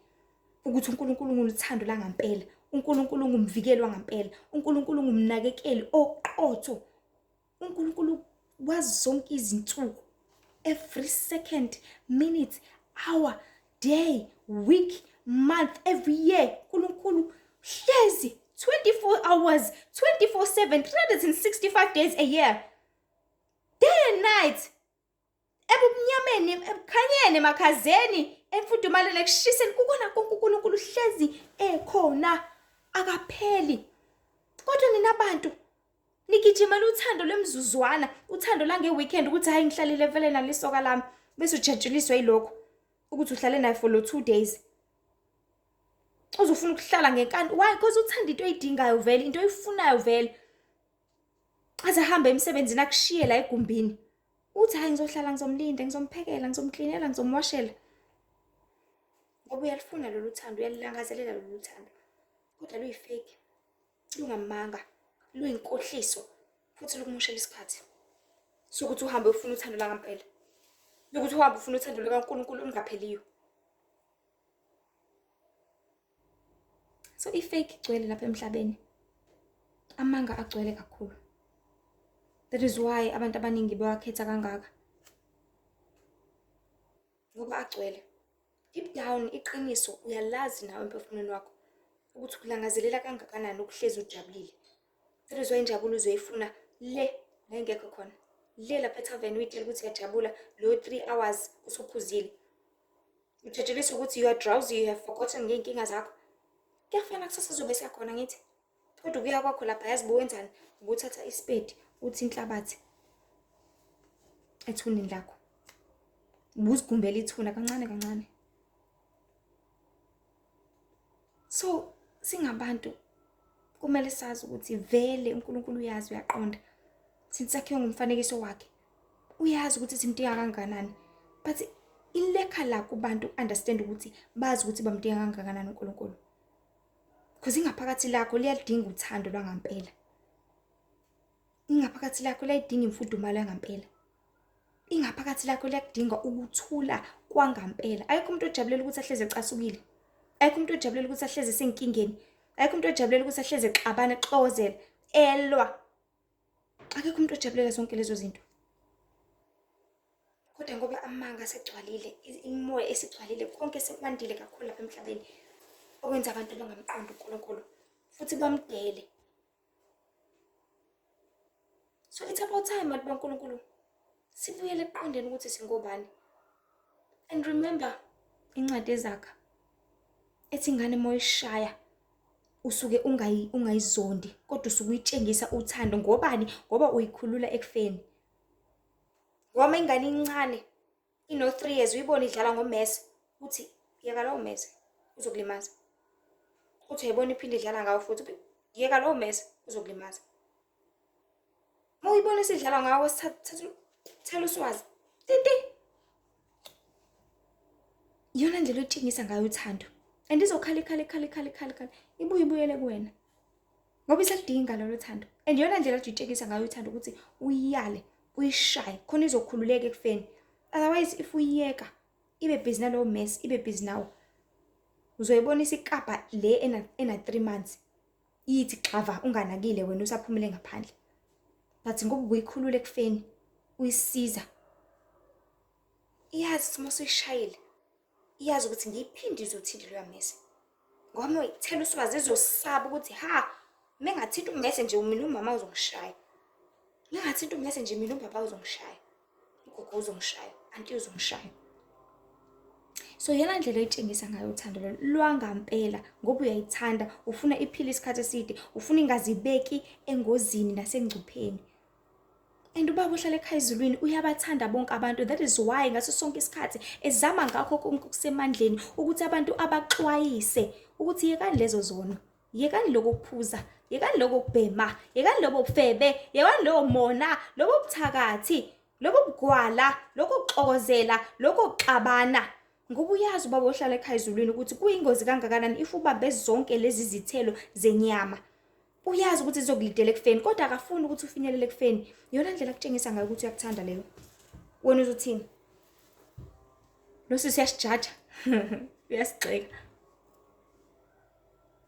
ukuthi uNkulunkulu unguluthando langampela, uNkulunkulu ungumvikeli wangampela, uNkulunkulu ungumnakekeli oqotho. uNkulunkulu wazi zonke izinsuku, every second, minute, hour, day, week, month, every year. uNkulunkulu hlezi 24 hours, 24/7, 365 days a year, day and night, ebumnyameni, ebukhanyeni, emakhazeni, emfudumaleni, ekushiseni, kukona konke uNkulunkulu hlezi ekhona, akapheli. Kodwa nina bantu nigijimela uthando lwemzuzwana, uthando lange-weekend, ukuthi hhayi ngihlalile vele nalisoka lami, bese ujatshuliswa yilokho ukuthi uhlale naye for lo 2 days. Uzofuna ukuhlala ngenkani. Why? Because uthanda into oyidingayo vele, into oyifunayo vele. Aze ahambe emsebenzini akushiye la egumbini. Uthi hhayi ngizohlala ngizomlinda, ngizomphekela, ngizomklinela, ngizomwashela. Ngoba uyalifuna lolu thando, uyalilangazelela lolu thando. Kodwa luyi-fake, lungamanga, luyinkohliso futhi lukumoshela isikhathi. Sokuthi uhambe ufuna uthando langampela. Lokuthi uhambe ufuna uthando lukaNkulunkulu olungapheliyo. So i-fake igcwele lapha emhlabeni. Amanga agcwele kakhulu. That is why abantu abaningi bewakhetha kangaka. Ngoba agcwele. Deep down iqiniso uyalazi nawe emphefumulweni wakho ukuthi ukulangazelela kangakanani ukuhlezi ujabulile. That is why injabulo uzoyifuna le la ingekho khona. Le lapha ethaveni uyitshela ukuthi uyajabula lo 3 hours usuphuzile. Ujatshuliswa ukuthi you are drowsy, you have forgotten ngey'nkinga zakho. Kuyafana kusasa uzobe siyakhona ngithi. Kodwa ukuya kwakho lapha yazi buwenzani? Ubuthatha isipedi uthi inhlabathi ethuneni lakho. Ubuzigumbela ithuna kancane kancane. So singabantu kumele sazi ukuthi vele uNkulunkulu uyazi, uyaqonda. Since sakhiwe ngumfanekiso wakhe, uyazi ukuthi simdinga kangakanani. But ilekha la kubantu understand ukuthi bazi ukuthi bamdinga kangakanani uNkulunkulu. Because ingaphakathi lakho liyalidinga uthando lwangampela. Ingaphakathi lakho liyayidinga imfudumalo yangampela. Ingaphakathi lakho liyakudinga ukuthula kwangampela. Ayikho umuntu ojabulela ukuthi ahleze ecasukile. Ayikho umuntu ojabulela ukuthi ahleze esenkingeni. Ayikho umuntu ojabulela ukuthi ahleze exabana, exokozela, elwa. Akekho umuntu ojabulela zonke lezo zinto. Kodwa ngoba amanga asegcwalile, imimoya esigcwalile, konke sekwandile kakhulu lapha emhlabeni, okwenza abantu bangamqondi uNkulunkulu futhi bamdele. So it's about time bantu baNkulunkulu sibuyele ekuqondeni ukuthi singobani. And remember incwadi ezakha ethi ingane uma uyishaya usuke ungayizondi kodwa usuke uyitshengisa uthando. Ngobani? Ngoba uyikhulula ekufeni. Ngoba ingane incane ino-3 years uyibona idlala ngomese, uthi yeka lowo mese uzokulimaza. Uthi uyayibona iphinde idlala ngawo futhi, yeka lowo mese uzokulimaza. Uma uyibona isidlala ngawo, thela uswazi tinti. Iyona ndlela oyitshengisa ngayo uthando. And izokhala ikhala ikhala ikhala ikhala ikhala ibuye ibuyele kuwena. Ngoba isaludinga lolo thando. And iyona ndlela oyitshengisa ngayo uthando ukuthi uyiyale, uyishaye khona izokhululeka ekufeni. Otherwise if uyiyeka ibe busy nalowo mess, ibe busy nawo. Uzoyibona isikabha le ena 3 months. Ithi xava unganakile wena usaphumile ngaphandle. But ngoba ubuyikhulula ekufeni, uyisiza. Iyazi ukuthi uma usuyishayile, iyazi ukuthi ngiyiphinde izothinta leyo mese. Ngoba uma uyithela uswazi izosaba ukuthi ha, mengathinta ummese nje mina umama uzongishaya. Mengathinta ummese nje mina ubaba uzongishaya. Ugogo uzongishaya, anti uzongishaya. So iyona ndlela oyitshengisa ngayo uthando lolo lwangampela, ngoba uyayithanda, ufuna iphile isikhathi eside, ufuna ingazibeki engozini nasengcupheni. And ubaba ohlala ekhaya ezulwini uyabathanda bonke abantu. That is why ngaso sonke isikhathi ezama ngakho konke okusemandleni ukuthi abantu abaxwayise ukuthi yekani lezo zono. Yekani lokho kuphuza, yekani lokho kubhema, yekani lobo bufebe, yekani lowo mona, lobo buthakathi, lobo bugwala, lokho kuxokozela, lokho kuxabana. Ngoba uyazi ubaba ohlala ekhaya ezulwini ukuthi kuyingozi kangakanani if ubambe zonke lezi zithelo zenyama. Uyazi ukuthi zizokulidela ekufeni kodwa akafuni ukuthi ufinyelele ekufeni. Iyona ndlela akutshengisa ngayo ukuthi uyakuthanda leyo. Wena uzothini? Lo sisi uyasijaja. Uyasigxeka.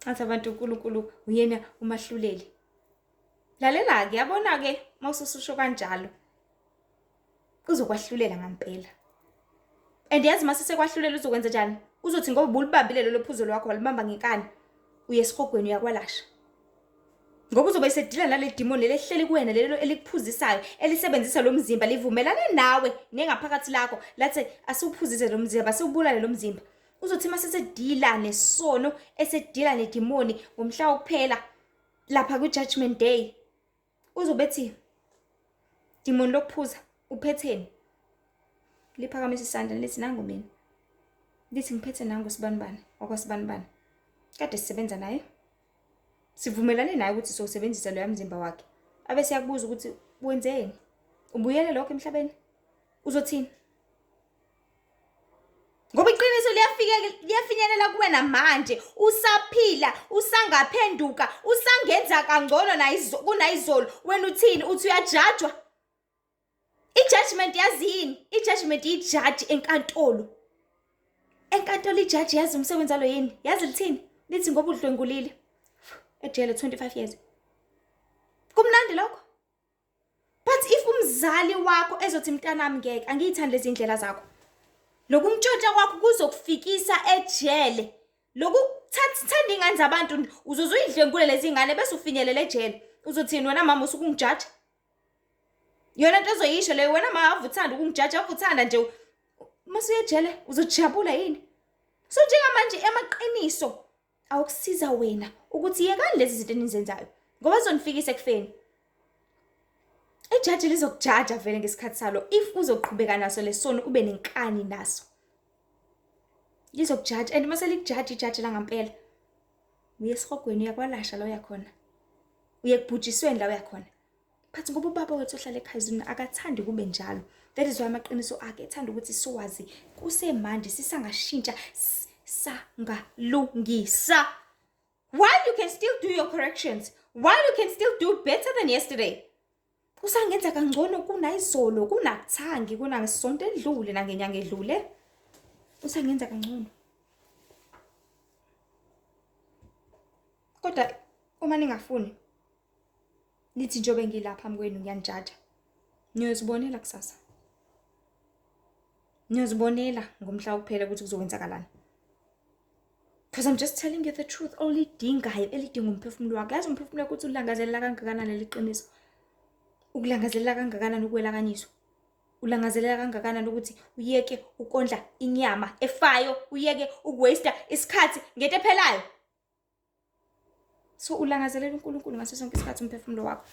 Athi abantu uNkulunkulu uyena umahluleli. Lalela-ke, yabona-ke uma usususho kanjalo uzokwahlulela ngampela. And yazi uma sesekwahlulela uzokwenza njani? Uzothi ngoba ubulibambile lelo phuzo lwakho walibamba ngenkani, uye esihogweni uyakwalasha. Ngoba uzobe esedila nale demon leli ehleli kuwena lelo elikuphuzisayo elisebenzisa lo mzimba livumelane nawe nengaphakathi lakho lathi asiwuphuzise lo mzimba asiwubulale lo mzimba. Uzothi uma sesedila nesono esedila nedimoni ngomhla wokuphela lapha kwi-judgment day uzobe ethi dimoni lokuphuza uphetheni liphakamisa isandla lithi nangu mina lithi ngiphethe nangu sibanibani okwasibanibani kade sisebenza naye sivumelane naye ukuthi sowusebenzisa loya mzimba wakhe abe siyakubuza ukuthi wenzeni ubuyele lokho emhlabeni uzothini Ngoba iqiniso liyafika liyafinyelela kuwena manje usaphila usangaphenduka usangenza kangcono kunayizolo wena uthini uthi uyajajwa i-judgment yazi yini i-judgment ijaji enkantolo enkantolo ijaji yazi umsebenzi walo yini yazi lithini lithi ngoba udlwengulile ejele 25 years kumnandi lokho But if umzali wakho ezothi mntanami ngeke angiyithandi lezi ndlela zakho. Lokuntshontsha kwakho kuzokufikisa ejele. Lokhu thanda ingane zabantu uzoze uyidlwengule lezi ngane bese ufinyelela ejele. Uzothini wena mama usukungijaja? Yona into ozoyisho leyo wena mama avuthanda ukungijaja avuthanda nje mase uyejele uzojabula yini? So njengamanje amaqiniso awukusiza wena ukuthi yekani lezi zinto enizenzayo ngoba zonifikisa ekufeni. Ijaji lizokujaja vele ngesikhathi salo if uzoqhubeka naso lesono ube nenkani naso. Lizokujaja and mase likujaja ijaji langampela. Uye esihogweni uyakwalasha la uyakhona. Uye kubhujisweni la uyakhona. But ngoba ubaba wethu ohlala ekhaya ezulwini akathandi kube njalo. That is why amaqiniso akhe ethanda ukuthi siwazi kusemanje sisangashintsha sangalungisa. While you can still do your corrections, while you can still do better than yesterday. Usangenza kangcono kunayizolo, kunakuthangi, kunangesonto edlule nangenyanga edlule. Usangenza kangcono. Kodwa uma ningafuni nithi njengoba ngilapha phambi kwenu ngiyanijaja niyozibonela kusasa niyozibonela ngomhla wokuphela ukuthi kuzokwenzakalani because I'm just telling you the truth olidingayo elidinga umphefumulo wakho yazi umphefumulo wakho ukuthi ulangazelela kangakanani leli qiniso ukulangazelela kangakanani ukwelakanyiswa ulangazelela kangakanani ukuthi uyeke ukondla inyama efayo uyeke ukuwaste isikhathi ngento ephelayo So ulangazelela uNkulunkulu ngaso sonke isikhathi umphefumulo wakho.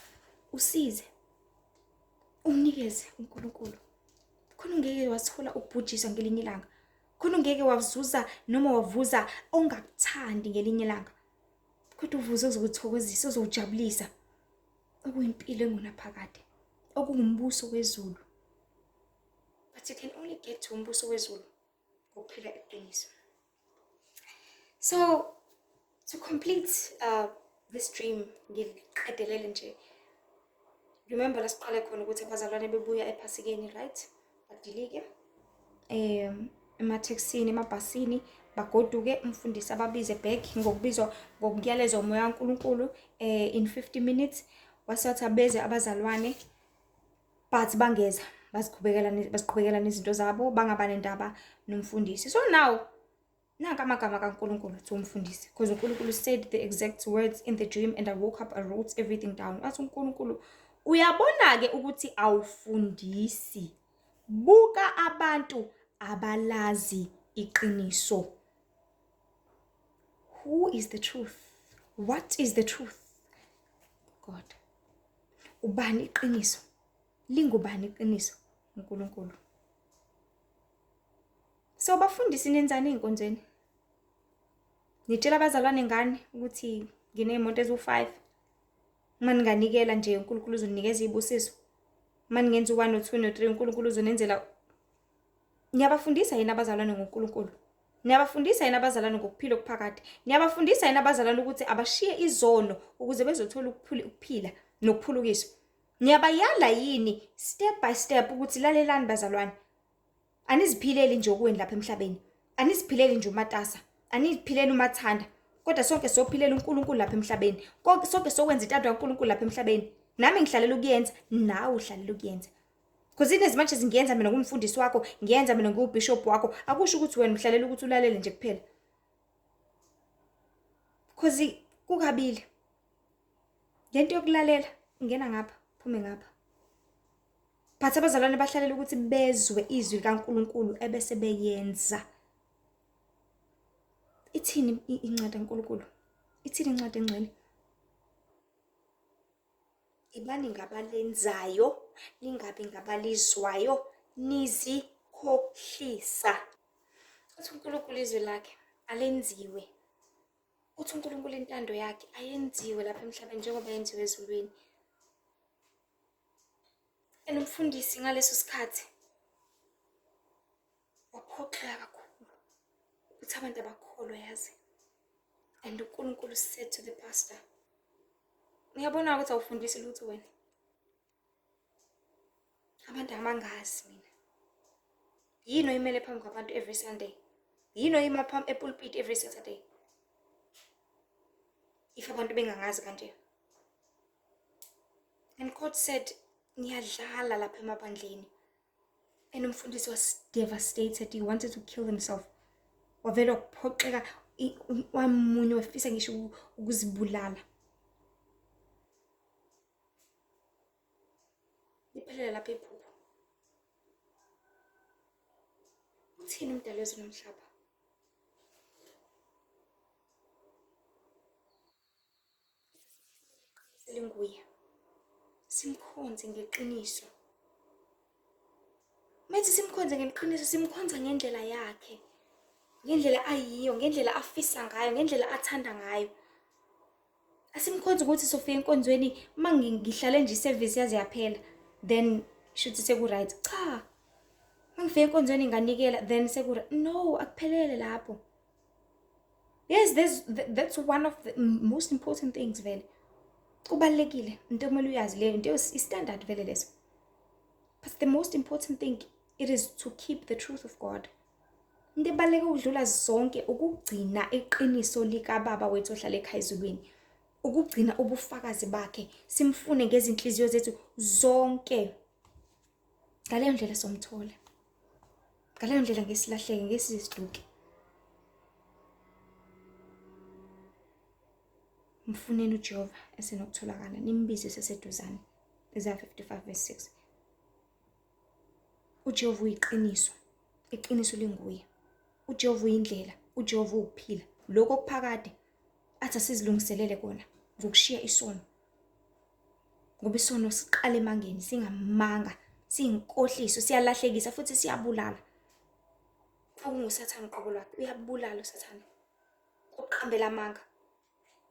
Usize. Umnikeze uNkulunkulu. Khona ungeke wathola ukubhujiswa ngelinye ilanga. Khona ungeke wazuza noma wavuza ongakuthandi ngelinye ilanga. Kodwa uvuze ozokuthokozisa, ozokujabulisa. Okuyimpilo engunaphakade. Okungumbuso wezulu. But you can only get to umbuso wezulu ngokuphila iqiniso. So to complete this dream ngiliqedelele nje. Remember la siqale khona ukuthi abazalwane bebuya ephasikeni right? Badilike emathekisini, emabhasini bagoduke umfundisi ababize back ngokubizwa ngokuyalezwa umoya kaNkulunkulu in 50 minutes wase wathi abeze abazalwane but bangeza baziqhubekela baziqhubekela nezinto zabo bangaba nendaba nomfundisi. So now nanka amagama kaNkulunkulu to umfundisi because uNkulunkulu said the exact words in the dream and I woke up I wrote everything down. Wathi uNkulunkulu uyabona-ke ukuthi awufundisi buka abantu abalazi iqiniso. Who is the truth? What is the truth? God. Ubani iqiniso? Lingubani iqiniso? UNkulunkulu. So bafundisi nenzani ey'nkonzweni? Nitshela abazalwane ngani ukuthi nginey'moto eziwu-five? Uma ninganikela nje uNkulunkulu uzoninikeza iy'busiso. Uma ningenza u-one no-two no-three uNkulunkulu uzonenzela. Niyabafundisa yini abazalwane ngoNkulunkulu? Niyabafundisa yini abazalwane ngokuphila okuphakade? Niyabafundisa yini abazalwane ukuthi abashiye izono ukuze bezothola ukuphila nokuphulukiswa? Niyabayala yini step by step ukuthi lalelani bazalwane? Aniziphileli nje okuweni lapha emhlabeni. Aniziphileli nje umatasa. Aniziphileli umathanda. Kodwa sonke sophilela uNkulunkulu lapha emhlabeni. Konke sonke sokwenza intando kaNkulunkulu lapha emhlabeni. Nami ngihlalela ukuyenza, nawe uhlalela ukuyenza. Because in as much as ngiyenza mina ngumfundisi wakho, ngiyenza mina ngiwubishop wakho, akusho ukuthi wena uhlalela ukuthi ulalele nje kuphela. Because kukabili. Lento yokulalela ingena ngapha, phume ngapha. But abazalwane bahlalela ukuthi bezwe izwi likaNkulunkulu ebese beyenza. Ithini incwadi kaNkulunkulu? Ithini incwadi engcwele? Ibani ngabalenzayo, ningabi ngabalizwayo, nizikhohlisa. Uthi uNkulunkulu izwi lakhe alenziwe. Uthi uNkulunkulu intando yakhe ayenziwe lapha emhlabeni njengoba yenziwe ezulwini. And umfundisi ngaleso sikhathi waphoxeka kakhulu ukuthi abantu abakholwa yazi. And uNkulunkulu said to the pastor, ngiyabona ukuthi awufundisi lutho wena. Abantu abangazi mina. Yini oyimele phambi kwabantu every Sunday? Yini oyima phambi epulpit every Saturday? If abantu bengangazi kanje. And God said, niyadlala lapha emabandleni. And umfundisi was devastated. He wanted to kill himself. Wavele waphoxeka wamunye wafisa ngisho ukuzibulala. Liphelele lapha iphupho. Uthini umdali wezulu nomhlaba? Selinguye. Simkhonze ngeqiniso. Methi simkhonze ngeqiniso, simkhonza ngendlela yakhe. Ngendlela ayiyo, ngendlela afisa ngayo, ngendlela athanda ngayo. Asimkhonzi ukuthi sofika enkonzweni uma ngihlale nje iservice yaze yaphela then shuthi seku-right. Cha, uma ngifika enkonzweni nganikela then seku no, akuphelele lapho. Yes, there's, that's one of the most important things vele. Kubalulekile, into okumele uyazi leyo, into i-standard vele leso. But the most important thing, it is to keep the truth of God. Into ebaluleke ukudlula zonke ukugcina iqiniso likaBaba wethu ohlala ekhaya ezulwini. Ukugcina ubufakazi bakhe, simfune ngezinhliziyo zethu zonke. Ngaleyo ndlela somthola. Ngaleyo ndlela ngesilahleke, ngesiziduke. Mfuneni uJehova esenokutholakala, nimbize seseduzane. Isaiah 55 verse 6. UJehova uyiqiniso, iqiniso linguye. UJehova uyindlela, uJehova uwukuphila. Lokho okuphakade athi asizilungiselele kona ngokushiya isono. Ngoba isono siqala emangeni, singamanga, siyinkohliso, siyalahlekisa futhi siyabulala. OkunguSathane uqobo lwakhe, uyabulala uSathane. Uqambela amanga.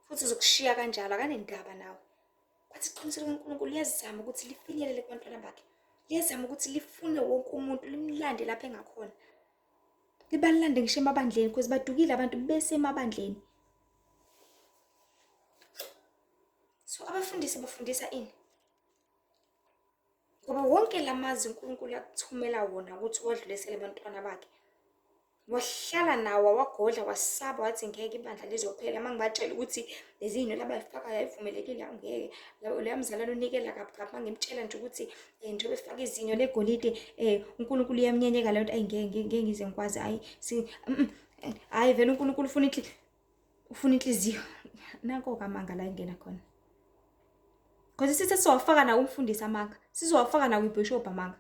Futhi uzokushiya kanjalo, akanendaba nawe. Bathi iqiniso likaNkulunkulu liyazama ukuthi lifinyelele kubantwana bakhe. Liyazama ukuthi lifune wonke umuntu limlande lapho engakhona. Libalande ngisho emabandleni because badukile abantu besemabandleni. So abafundisi bafundisa ini? Ngoba wonke la mazwi uNkulunkulu akuthumela wona ukuthi uwadlulisele ebantwana bakhe. Wahlala nawo wawagodla wasaba wathi ngeke ibandla lizophela uma ngibatshela ukuthi lezi zinto abayifakayo ayivumelekile angeke loya mzalwane unikela kabi kabi uma ngimtshela nje ukuthi um njengoba efaka izinyo legolide um uNkulunkulu uyamnyenyeka leyo nto ayi ngeke ngeke ngize ngikwazi hhayi hhayi vele uNkulunkulu ufuna ufuna inhliziyo nanko-ke amanga la engena khona. Because sithi sizowafaka nawo umfundisi amanga, sizowafaka nawo ibhishobhi amanga.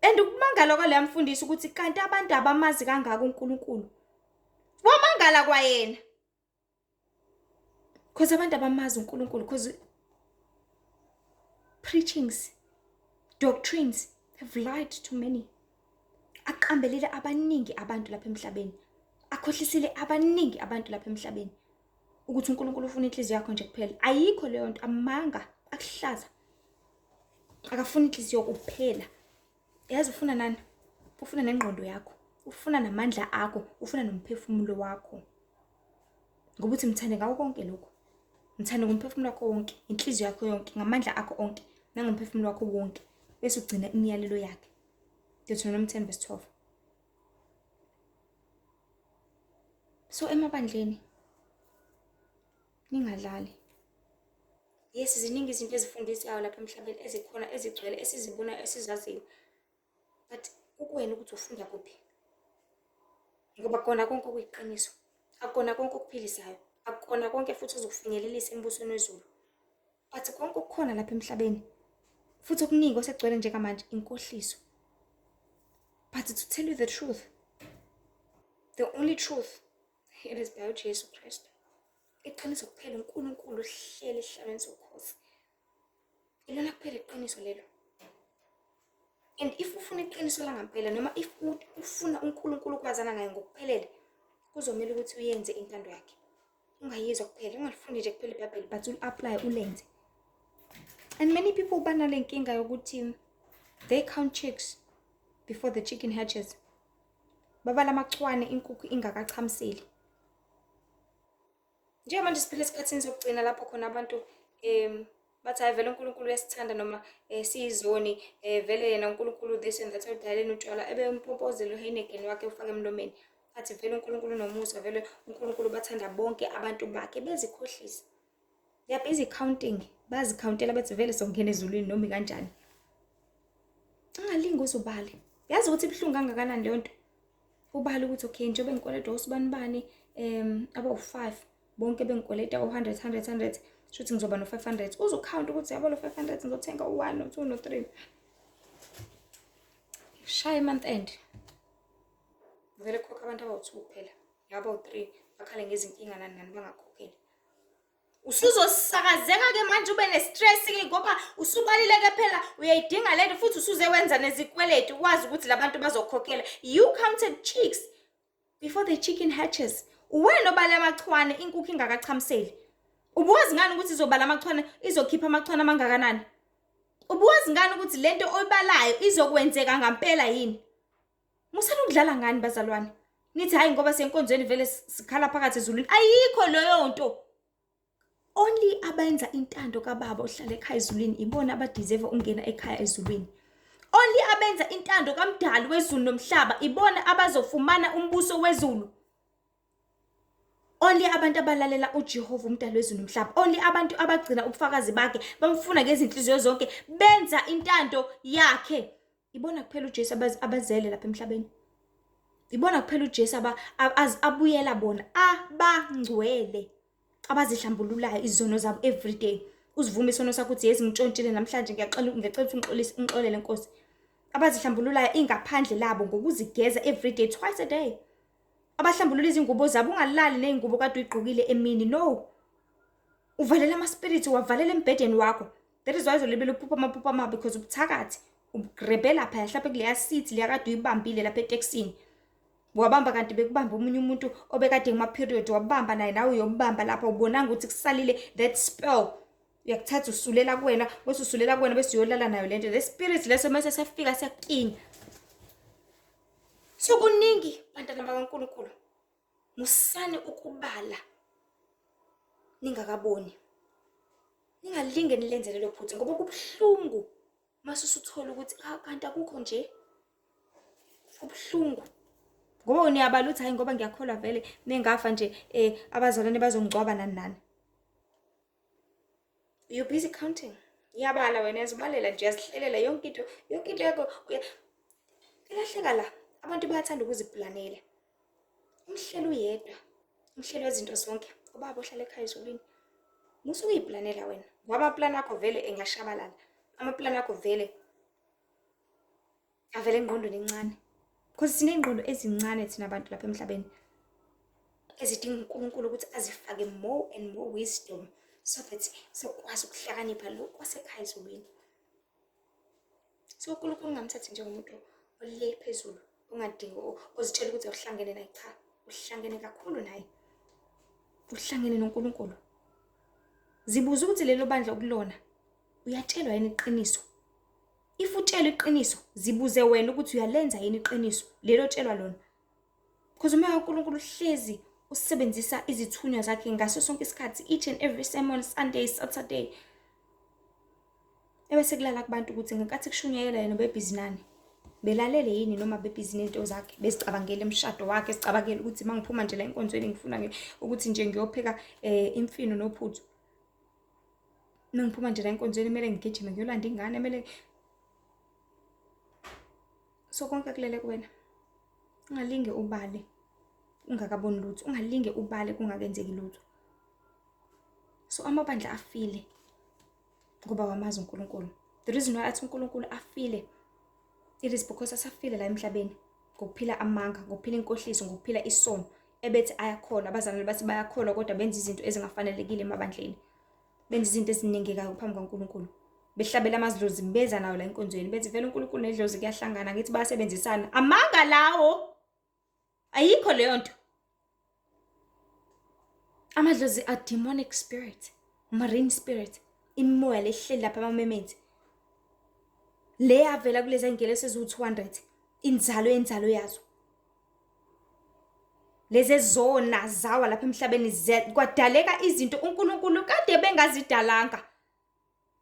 And ukumangala kwaleya mfundisi ukuthi kanti abantu abamazi kangaka uNkulunkulu. Wamangala kwayena. Because abantu abamazi uNkulunkulu because preachings Doctrines have lied to many. Aqambelele abaningi abantu lapha emhlabeni. Akhohlisile abaningi abantu lapha emhlabeni. Ukuthi uNkulunkulu ufuna inhliziyo yakho nje kuphela. Ayikho leyo nto, amanga, akuhlaza. Akafuni inhliziyo kuphela. Yazi ufuna nani? Ufuna nengqondo yakho, ufuna namandla akho, ufuna nomphefumulo wakho. Ngoba uthi mthande ngawo konke lokhu. Mthande ngomphefumulo wakho wonke, inhliziyo yakho yonke, ngamandla akho onke, nangomphefumulo wakho wonke. Bese ugcina imiyalelo yakhe. Deuteronomy 10 verse 12. So emabandleni ningadlali. Yes, ziningi izinto ezifundiswayo lapha emhlabeni ezikhona ezigcwele esizibonayo esizaziyo. But kukuwena ukuthi ufunda kuphi. Ngoba kona konke okuyiqiniso, akukona konke okuphilisayo, akukona konke futhi ozokufinyelelisa embusweni wezulu. But konke okukhona lapha emhlabeni futhi okuningi osegcwele njengamanje inkohliso. But to tell you the truth, the only truth, it is by uJesu Kristu. Iqiniso kuphela uNkulunkulu uhleli esihlalweni sobukhosi. Ilona kuphela iqiniso lelo. And if ufuna iqiniso langampela noma if ufuna uNkulunkulu ukwazana naye ngokuphelele, kuzomela ukuthi uyenze intando yakhe. Ungayizwa kuphela, ungalifundi nje kuphela iBhayibheli but uli-apply ulenze. And many people banale nkinga yokuthi they count chicks before the chicken hatches. Babala amachwane inkukhu ingakachamiseli. Njengamanje siphila esikhathini sokugcina lapho khona abantu bathi hayi vele uNkulunkulu uyasithanda noma siyizoni vele yena uNkulunkulu this and that udayeleni utshwala ebe umpompozela uHeineken wakhe ufake emlomeni athi vele uNkulunkulu unomusa vele uNkulunkulu bathanda bonke abantu bakhe bezikhohlisa. They are busy counting, bazikhawuntela bethi vele songena ezulwini noma kanjani. Ungalingi uzubale. Yazi ukuthi ibuhlungu kangakanani leyo nto. Ubale ukuthi okay njengoba ngikweleta osibani bani abawu-5 bonke bengikweleta u-100 100 100 shuthi ngizoba no-500. Uzokhawunta ukuthi yabo lo 500 ngizothenga u-1 no-2 no-3. Shaya month end. Vele khokha abantu abawu-2 kuphela. Abawu-3 bakhale ngezinkinga nani nani bangakhokheli. Usuzosakazeka ke manje ube ne-stress ke ngoba usubalile ke phela uyayidinga lento futhi usuze wenza nezikweletu wazi ukuthi labantu bazokhokhela. You counted chicks before the chicken hatches. Uwena obala amachwane inkukhu ingakachamiseli. Ubuwazi ngani ukuthi izobala amachwane izokhipha amachwane amangakanani? Ubuwazi ngani ukuthi lento oyibalayo izokwenzeka ngampela yini? Musani ukudlala ngani bazalwane? Nithi hayi ngoba senkonzweni vele sikhala phakathi ezulwini. Ayikho leyo nto. Only abenza intando kaBaba ohlala ekhaya ezulwini ibona abadeserve ukungena ekhaya ezulwini. Only abenza intando kaMdali wezulu nomhlaba ibona abazofumana umbuso wezulu. Only abantu abalalela uJehova uMdali wezulu nomhlaba. Only abantu abagcina ubufakazi bakhe bamfuna ngezinhliziyo zonke benza intando yakhe. Ibona kuphela uJesu abazele lapha emhlabeni. Ibona kuphela uJesu abuyela bona abangcwele abazihlambululayo izono zabo every day. Uzivume isono sakho ukuthi yes ngitshontshile namhlanje ngiyacela ngiyacela ukuthi ungixolise ungixolele Nkosi. Abazihlambululayo ingaphandle labo ngokuzigeza every day twice a day. Abahlambulula izingubo zabo ungalali nezingubo kade uyigqokile emini no. Uvalela ama spirits wavalela embhedeni wakho. That is why uzolibela uphupha amaphupho amabi because ubuthakathi ubugrebe lapha mhlawumbe kuleya seat leya kade uyibambile lapha etekisini. Wabamba kanti bekubamba omunye umuntu obekade kuma-period wabamba naye nawe uyombamba lapha ubonanga ukuthi kusalile that spell. Uyakuthatha usulela kuwena bese usulela kuwena bese uyolala nayo lento. Le spirit leso mase siyafika siyakukinya. So kuningi bantwana bakaNkulunkulu. Musani ukubala ningakaboni. Ningalinge nilenze lelo phutha ngoba kubuhlungu mase usuthola ukuthi ah kanti akukho nje. Kubuhlungu. Ngoba niyabala ukuthi hayi ngoba ngiyakholwa vele mengafa nje abazalwane bazongcwaba nani nani. You're busy counting. Iyabala wena uyazibalela nje uyazihlelela yonke into yonke into yakho ilahleka la. Abantu bayathanda ukuziplanela. Umhleli uyedwa, umhleli wezinto zonke, ubaba ohlala ekhaya ezulwini. Musa ukuyiplanela wena ngoba amaplani akho vele engashabalala. Amaplani akho vele avele engqondweni encane. Because siney'ngqondo ezincane thina bantu lapha emhlabeni ezidinga uNkulunkulu ukuthi azifake more and more wisdom so that sokwazi ukuhlakanipha lokhu kwasekhaya ezulwini. So uNkulunkulu ungamthathi njengomuntu ole phezulu ongadingi ozitshela ukuthi awuhlangene naye. Cha, uhlangene kakhulu naye, uhlangene noNkulunkulu. Zibuza ukuthi lelo bandla okulona uyatshelwa yini iqiniso. If utshelwa iqiniso, zibuze wena ukuthi uyalenza yini iqiniso lelo tshelwa lona. Because umoya kaNkulunkulu uhlezi usebenzisa izithunywa zakhe ngaso sonke isikhathi, each and every sermon, Sunday, Saturday. Ebese kulala kubantu ukuthi ngenkathi kushunyayelwa yena bebhizi nani, belalele yini noma bebhizi nento zakhe, bezicabangela imishado wakhe, sicabangela ukuthi uma ngiphuma nje la enkonzweni ngifuna ukuthi nje ngiyopheka imfino nophuthu. Uma ngiphuma nje la enkonzweni kumele ngigijime ngiyolanda ingane, kumele. So konke kulele kuwena. Ungalinge ubale ungakaboni lutho, ungalinge ubale kungakenzeki lutho. So amabandla afile ngoba wamazi uNkulunkulu. The reason why athi uNkulunkulu afile, it is because asafile la emhlabeni ngokuphila amanga, ngokuphila inkohliso, ngokuphila isono. Ebethi ayakholwa, abazalwane bathi bayakholwa, kodwa benza izinto ezingafanelekile emabandleni, benza izinto ezinengekayo phambi kwaNkulunkulu, behlabela amadlozi, beza nawo la enkonzweni, bethi vele uNkulunkulu nedlozi kuyahlangana, ngithi bayasebenzisana. Amanga lawo, ayikho leyo nto. Amadlozi are demonic spirit, marine spirit, imimoya lehleli lapha, ama-mermaids le yavela kulezi ngelosi eziwu-200, inzalo yenzalo yazo lezi ezona zawa lapha emhlabeni, kwadaleka izinto uNkulunkulu kade bengazidalanga.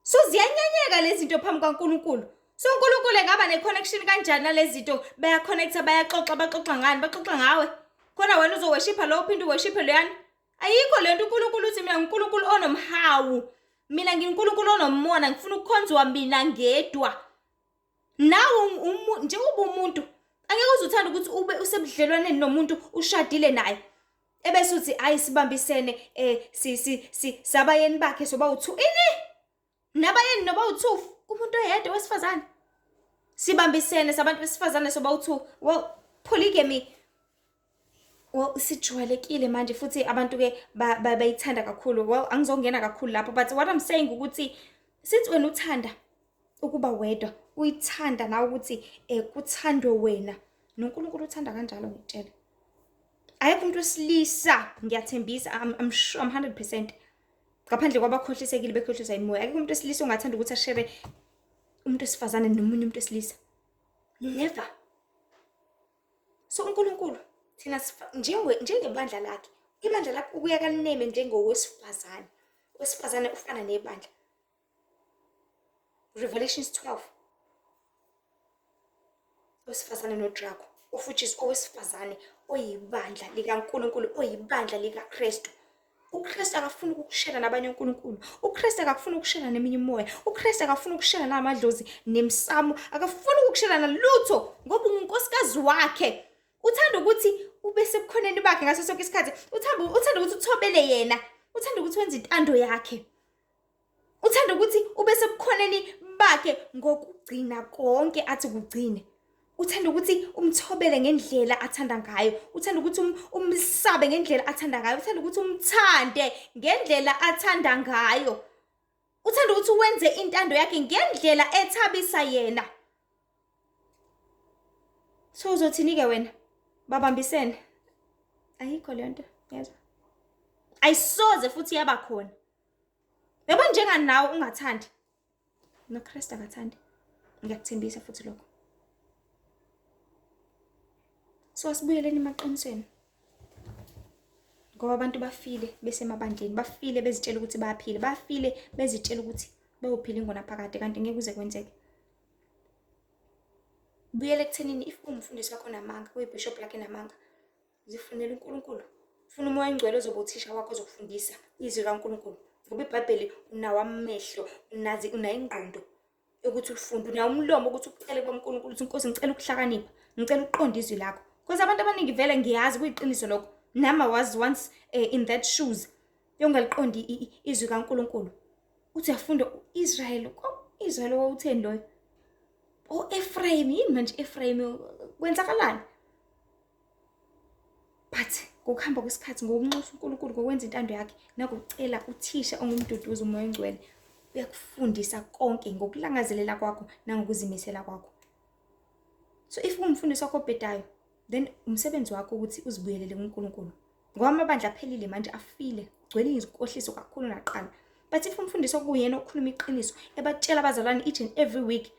So ziyanyanyeka lezi zinto phambi kaNkulunkulu. So uNkulunkulu engaba ne-connection kanjani nalezi zinto? Bayaconnecta, bayaxoxa. Baxoxa ngani? Baxoxa ngawe khona wena uzoworshipha lo, uphinde uworshiphe loyana. Ayikho le nto. UNkulunkulu uthi, "Mina nguNkulunkulu onomhawu, mina nginguNkulunkulu onomona, ngifuna ukukhonziwa mina ngedwa." Nawe njengoba umuntu angeke uze uthande ukuthi ube usebudlelwaneni nomuntu ushadile naye, ebese uthi, "Ayi, sibambisene si si si sabayeni bakhe soba u2 ini nabayeni noba u2 kumuntu oyedwa wesifazane, sibambisene sabantu besifazane soba u2." Well, polygamy, well, sijwayelekile manje futhi abantu ke bayithanda kakhulu. Well, angizongena kakhulu lapho, but what I'm saying ukuthi since wena uthanda ukuba wedwa, uyithanda nawe ukuthi kuthandwe wena, noNkulunkulu uthanda kanjalo. Ngikutshela, ayekho umuntu wesilisa, ngiyathembisa, I'm sure, I'm 100%, ngaphandle kwabakhohlisekile bekhohliswa imoya, akekho umuntu wesilisa ongathanda ukuthi ashere umuntu wesifazane nomunye umuntu wesilisa, never. So uNkulunkulu thina njengebandla lakhe, ibandla lakhe ukuya kalineme njengowesifazane, owesifazane ufana nebandla. Revelations 12, owesifazane nodrago, of which is owesifazane oyibandla likaNkulunkulu, oyibandla likaKristu. UKristu akafuni ukukushera nabanye onkulunkulu. UKristu akafuni ukushera neminye imoya. UKristu akafuni ukushera namadlozi nemsamo. Akafuni ukukushera nalutho ngoba ungunkosikazi wakhe. Uthanda ukuthi ube sebukhoneni bakhe ngaso sonke isikhathi. Uthanda ukuthi uthobele yena. Uthanda ukuthi wenze intando yakhe. Uthanda ukuthi ube sebukhoneni bakhe ngokugcina konke athi kugcine. Uthanda ukuthi umthobele ngendlela athanda ngayo. Uthanda ukuthi umsabe ngendlela athanda ngayo. Uthanda ukuthi umthande ngendlela athanda ngayo. Uthanda ukuthi wenze intando yakhe ngendlela ethabisa yena. So uzothini ke wena? Babambisene. Ayikho leyo nto, yezwa. Ayisoze futhi yaba khona. Yabo, njenganawe ungathandi, noKristu akathandi. Ngiyakuthembisa futhi lokho. So asibuyeleni emaqinisweni. Ngoba abantu bafile besemabandleni, bafile bezitshela ukuthi bayaphila, bafile bezitshela ukuthi bayophila ingonaphakade, kanti ngeke kuze kwenzeke. Buyela ekuthenini if umfundisi wakho namanga, kuyibishop lakhe namanga, zifunele uNkulunkulu. Funa umoya ongcwele ozoba uthisha wakho, ozokufundisa izwi kaNkulunkulu. Ngoba iBhayibheli unawo amehlo, unazi, unayo ingqondo yokuthi ulifunde, unawo umlomo ukuthi ucele kuNkulunkulu ukuthi, "Nkosi, ngicela ukuhlakanipha, ngicela ukuqonda izwi lakho." Because abantu abaningi vele ngiyazi kuyiqiniso lokho. Nami I was once in that shoes yongaliqondi izwi kaNkulunkulu. Uthi uyafunda uIsrael, Israel wawutheni loyo? O-Ephraim, yini manje Ephraim, kwenzakalani? But ngokuhamba kwesikhathi, ngokunxusa uNkulunkulu, ngokwenza intando yakhe, nangokucela uthisha ongumduduzi, umoya ongcwele. Uyakufundisa konke ngokulangazelela kwakho nangokuzimisela kwakho. So if ungumfundisi wakho obhedayo, then umsebenzi wakho ukuthi uzibuyelele kuNkulunkulu. Ngoba amabandla aphelile manje afile, gcwele izinkohliso kakhulu naqala. But if umfundisi okuyena okhuluma iqiniso, ebatshela abazalwane each and every week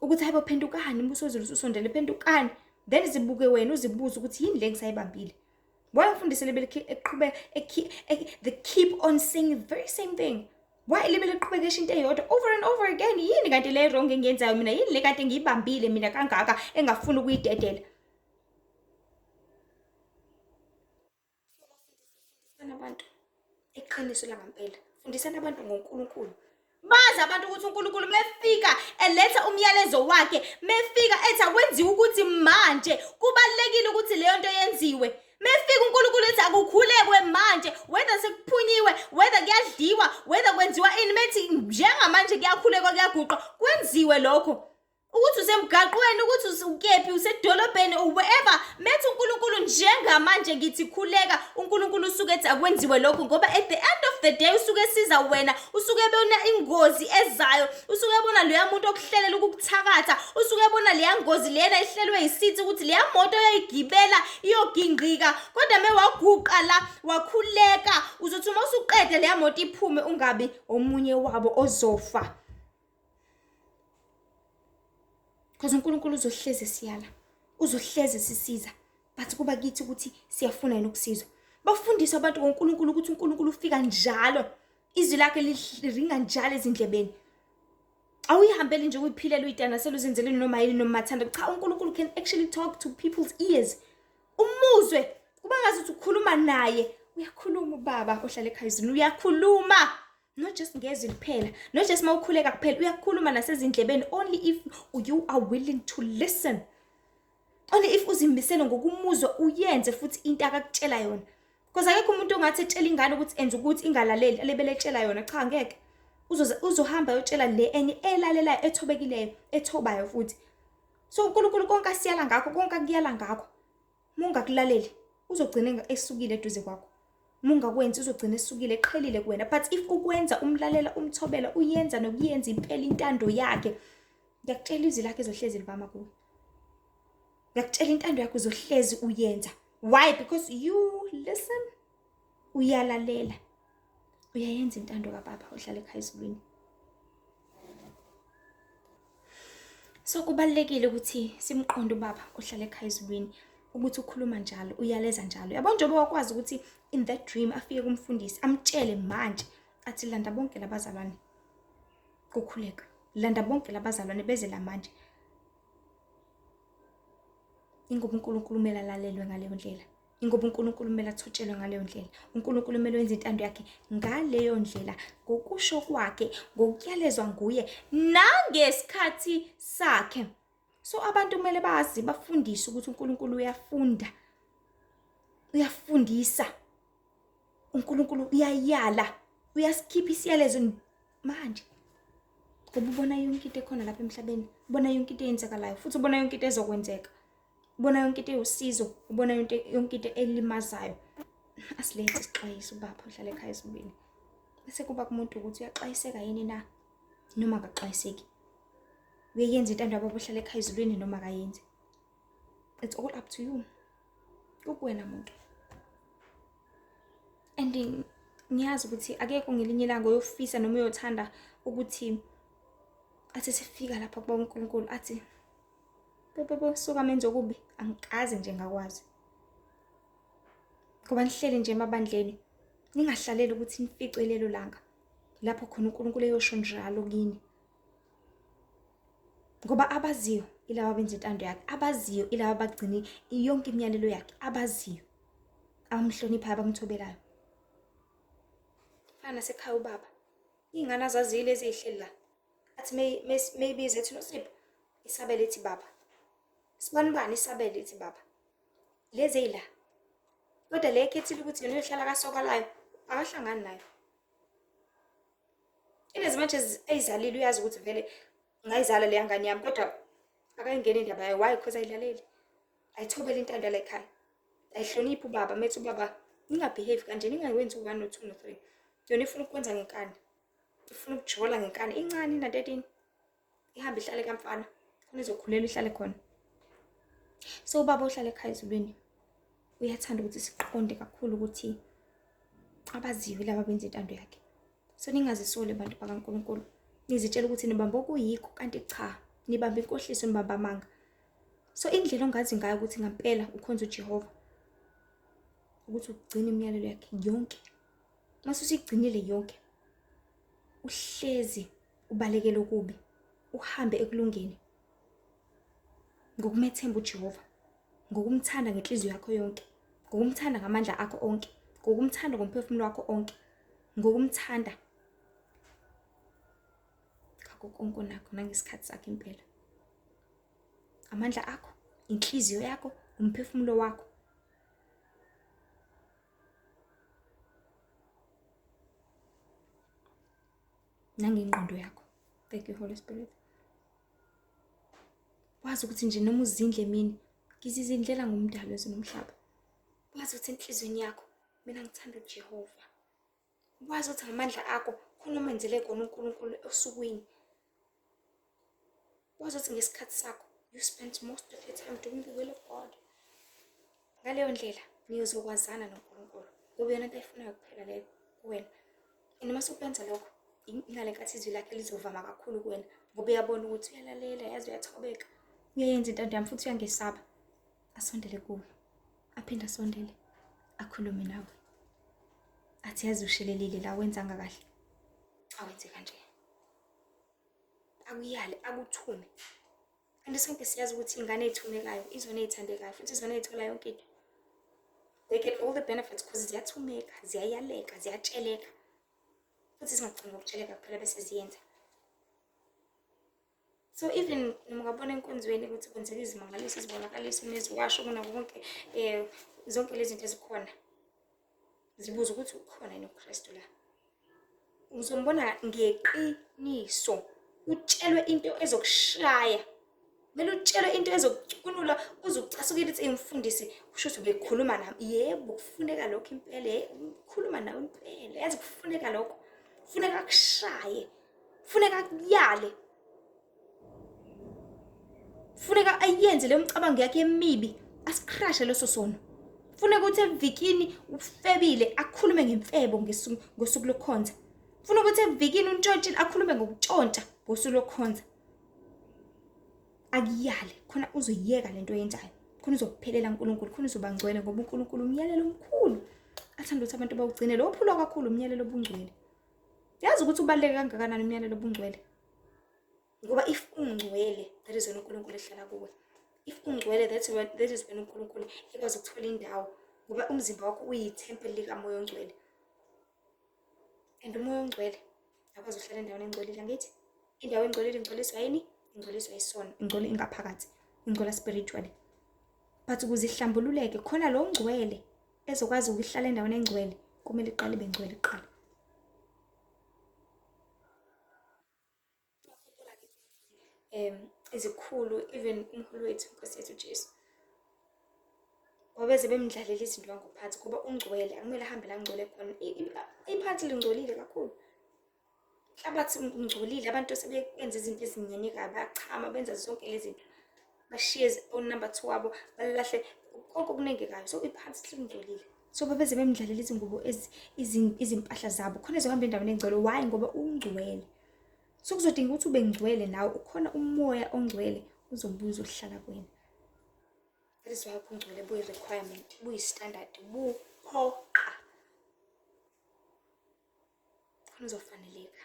ukuthi hayibo phendukani, umbuso wezulu ususondele, phendukani. Then zibuke wena uzibuze ukuthi yini le ngisayibambile. Why umfundisi lebele eqhube they keep on saying the very same thing. Why libele liqhubeka esho into eyodwa over and over again? Yini kanti le wrong engiyenzayo mina? Yini le kade ngiyibambile mina kangaka engafuni ukuyidedela? Fundisani abantu iqiniso langampela. Fundisani abantu ngoNkulunkulu. Bazi abantu ukuthi uNkulunkulu mefika eletha umyalezo wakhe, mefika ethi akwenziwe ukuthi manje, kubalulekile ukuthi leyo nto yenziwe. Mefika uNkulunkulu ethi akukhulekwe manje, whether sekuphunyiwe, whether kuyadliwa, whether kwenziwa ini, methi njengamanje kuyakhulekwa kuyaguqwa, kwenziwe lokho. Ukuthi usemgaqweni, ukuthi ukephi, usedolobheni, wherever, methi uNkulunkulu njengamanje ngithi khuleka, uNkulunkulu usuke ethi akwenziwe lokho, ngoba at the end of the day usuke esiza wena, usuke ebona ingozi ezayo, usuke ebona loya muntu okuhlelela ukukuthakatha, usuke ebona leya ngozi lena ehlelwe yisithi ukuthi leya moto oyoyigibela iyogingqika, kodwa me waguqa la wakhuleka, uzothi uma usuqeda leya moto iphume, ungabi omunye wabo ozofa. Because uNkulunkulu uzohlezi siyala, uzohlezi sisiza, but kuba kithi ukuthi siyafuna yini ukusizwa. Bafundiswa abantu ngoNkulunkulu ukuthi uNkulunkulu ufika njalo, izwi lakhe liringa njalo ezindlebeni. Awuyihambeli nje uyiphilela uyitanasela uzenzele noma yini noma mathanda. Cha, uNkulunkulu can actually talk to people's ears. Umuzwe kuba ngathi ukhuluma naye. Uyakhuluma ubaba ohlala ekhaya ezulwini, uyakhuluma. Not just ngezwi kuphela, not just mawukhuleka kuphela, uyakhuluma nasezindlebeni only if you are willing to listen. Only if uzimisele ngokumuzwa uyenze futhi into akakutshela yona. Because akekho umuntu ongathi etshela ingane ukuthi enze ukuthi ingalaleli, alebele etshela yona. Cha, ngeke. Uzohamba ayotshela le enye elalelayo, ethobekileyo, ethobayo futhi. So uNkulunkulu konke asiyala ngakho, konke akuyala ngakho. Uma ungakulaleli, uzogcina esukile eduze kwakho. Uma ungakwenzi uzogcina esukile eqhelile kuwena. But if ukwenza, umlalela, umthobela, uyenza nokuyenza impela intando yakhe, ngiyakutshela izwi lakhe izohlezi libama kuwe. Ngiyakutshela intando yakhe uzohlezi uyenza. Why? Because you listen, uyalalela, uyayenza intando kaBaba ohlala ekhaya ezulwini. So kubalulekile ukuthi simqonde ubaba ohlala ekhaya ezulwini ukuthi ukhuluma njalo, uyaleza njalo. Yabo njengoba wakwazi ukuthi in that dream afike kumfundisi amtshele manje athi landa bonke labazalwane kukhuleka, landa bonke labazalwane beze la manje. Ingoba uNkulunkulu kumele alalelwe ngaleyo ndlela. Ingoba uNkulunkulu kumele athotshelwe ngaleyo ndlela. uNkulunkulu kumele wenze intando yakhe ngaleyo ndlela, ngokusho kwakhe, ngokuyalezwa nguye nangesikhathi sakhe. So abantu kumele bazi, bafundiswe ukuthi uNkulunkulu uyafunda, uyafundisa, uNkulunkulu uyayala, uyasikhipha isiyalezo manje. Ngoba ubona yonke into ekhona lapha emhlabeni, ubona yonke into eyenzakalayo, futhi ubona yonke into ezokwenzeka. Ubona yonke into ewusizo, ubona yonke into elimazayo. Asilenze isixwayiso ubaba ohlala ekhaya ezulwini. Bese kuba kumuntu ukuthi uyaxwayiseka yini na noma akaxwayiseki. Uyayenza intando yababa ohlala ekhaya ezulwini noma akayenzi. It's all up to you. Kukuwena muntu. And ngiyazi ukuthi akekho ngelinye ilanga oyofisa noma uyothanda ukuthi athi sifika lapha kuba uNkulunkulu athi bo suka menze okubi, angikaze nje ngakwazi. Ngoba nihleli nje emabandleni, ningahlaleli ukuthi nifice lelo langa lapho khona uNkulunkulu eyosho njalo kini. Ngoba abaziyo ilaba abenza intando yakhe, abaziyo ilaba abagcine yonke imiyalelo yakhe, abaziyo abamhloniphayo, abamthobelayo. Fana nasekhaya ubaba, iy'ngane azazile ezihleli la, athi meyibiza ethi Nosipho, isabele ithi baba, sibanibani isabele ithi baba, lezi ey'la. Kodwa le ekhethile ukuthi yena uyohlala kasokalayo, akahlangani nayo. Inezimanje eyizalile, uyazi ukuthi vele ngayizala leya ngane yami, kodwa akayingeni indaba yayo. Why? Because ayilaleli, ayithobeli intando yala ekhaya, ayihloniphi ubaba. Methi ubaba ningabehave kanje, ningawenzi u-1 no-2 no-3, yona ifuna ukwenza ngenkani. Ifuna ukujola ngenkani incane ina-13. Ihambe ihlale kamfana khona izokhulelwa ihlale khona. So ubaba ohlala ekhaya ezulwini uyathanda ukuthi siqonde kakhulu ukuthi abaziwe laba benza intando yakhe. So ningazisoli bantu bakaNkulunkulu. Nizitshela ukuthi nibamba okuyikho kanti cha, nibamba inkohliso, nibamba amanga. So indlela ongazi ngayo ukuthi ngampela ukhonza uJehova ukuthi ugcine imiyalelo yakhe yonke. Mase usuyigcinile yonke, uhlezi ubalekela okubi, uhambe ekulungeni ngokumethemba uJehova, ngokumthanda ngenhliziyo yakho yonke, ngokumthanda ngamandla akho onke, ngokumthanda ngomphefumulo wakho onke, ngokumthanda ngakho konke onakho nangesikhathi sakho impela. Amandla akho, inhliziyo yakho, umphefumulo wakho. Nangengqondo yakho. Thank you Holy Spirit. Wazi ukuthi nje noma uzindle emini, ngizizindlela ngomdali wezwe nomhlaba. Wazi ukuthi enhliziyweni yakho mina ngithanda uJehova. Wazi ukuthi ngamandla akho khona omenzele kona uNkulunkulu osukwini. Wazi ukuthi ngesikhathi sakho you spent most of your time doing the will of God. Ngaleyo ndlela niyozokwazana noNkulunkulu ngoba iyona nto ayifunayo kuphela leyo kuwena. And uma sukwenza lokho ingale nkathi izwi lakhe lizovama kakhulu kuwena ngoba uyabona ukuthi uyalalela, yazi uyathobeka, uyayenza intando yami futhi uyangesaba. Asondele kuwe, aphinde asondele akhulume nawe, athi yazi ushelelile la, wenzanga kahle, awenze kanje, akuyale, akuthume. Kanti sonke siyazi ukuthi iy'ngane ey'thumekayo izona ey'thandekayo futhi izona ey'thola yonke into. They get all the benefits because ziyathumeka, ziyayaleka, ziyatsheleka. Futhi zingagcini ngokutsheleka kuphela bese ziyenza. So even noma ungabona enkonzweni ukuthi kwenzeka izimangaliso, izibonakaliso neziwasho kunako konke zonke lezi zinto ezikhona. Zibuza ukuthi ukhona yini uKristu la. Uzombona ngeqiniso. Utshelwe into ezokushaya. Kumele utshelwe into ezokucukunula uze ucasukile uthi mfundisi kusho ukuthi ubekhuluma nami. Yebo, kufuneka lokho impela. Ukhuluma nawe impela. Yazi kufuneka lokho. Kufuneka akushaye. Kufuneka akuyale. Funeka ayenze leyo micabango yakhe emibi, asikrashe leso sono. Funeka ukuthi evikini ufebile akhulume ngemfebo ngosuku lokukhonza. Funa ukuthi evikini untshontshile akhulume ngokutshontsha ngosuku lokukhonza. Akuyale khona uzoyiyeka lento oyenzayo. Khona uzophelela uNkulunkulu, khona uzoba ngcwele ngoba uNkulunkulu umyalelo omkhulu. Athanda ukuthi abantu bawugcine lo ophulwa kakhulu umyalelo obungcwele. Yazi ukuthi ubaluleke kangakanani umyalelo obungcwele. Ngoba if ungcwele, that is when uNkulunkulu ehlala kuwe. If ungcwele, that is when uNkulunkulu ekwazi ukuthola indawo. Ngoba umzimba wakho uyithempeli likaMoya oNgcwele. And uMoya oNgcwele akwazi ukuhlala endaweni engcolile, angithi? Indawo engcolile ingcoliswa yini? Ingcoliswa isono, ingcola ingaphakathi, ingcola spiritually. But ukuze ihlambululeke, khona lo ngcwele ezokwazi ukuhlala endaweni engcwele, kumele iqale ibe ngcwele kuqala. Izikhulu even umholi wethu inkosi yethu uJesu wabeze bemdlalela izindwangu phansi ngoba ungcwele, akumele ahambe la ngcwele khona. Iphansi lingcolile kakhulu, inhlabathi ungcolile, abantu sebenza izinto ezinyenyekayo, bayachama, benza zonke lezi zinto, bashiye onumber 2 wabo, balahle konke okunengekayo. So iphansi lingcolile. So babeze bemdlalela izingubo izimpahla zabo khona ezohamba endaweni engcwele. Why? Ngoba ungcwele. So kuzodinga ukuthi ube ngcwele nawe, ukhona umoya ongcwele uzobuya uzohlala kuwena. That is why ubungcwele buyi-requirement, buyi-standard, buphoqa. Khona uzofaneleka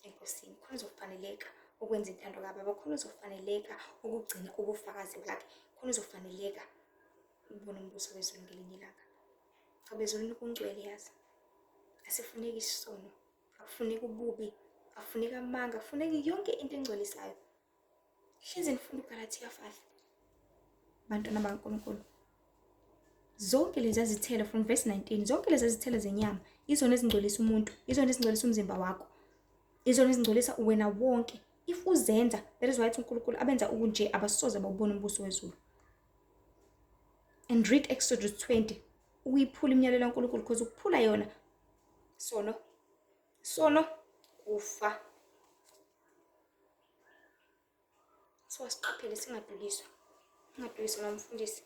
enkosini, khona uzofaneleka ukwenza intando kaBaba, khona uzofaneleka ukugcina ubufakazi bakhe, khona uzofaneleka ukubona umbuso wezulu ngelinye ilanga. Cha, bezulwini kungcwele yazi. Asifuneki isono, akufuneki ububi, akufuneki amanga, akufuneki yonke into engcolisayo. Hlezi nifunda uGalathiya 5. Bantwana bakaNkulunkulu. Zonke lezi zithelo from verse 19, zonke lezi zithelo zenyama izona ezingcolisa umuntu, izona ezingcolisa umzimba wakho, izona ezingcolisa wena wonke. If uzenza, that is why uNkulunkulu abenza okunje abasoze bawubona umbuso wezulu. And read Exodus 20, ukuyiphula imiyalelo kaNkulunkulu, because ukuphula yona sono, sono Ukufa. So asiqaphele singadukiswa. Singadukiswa nomfundisi,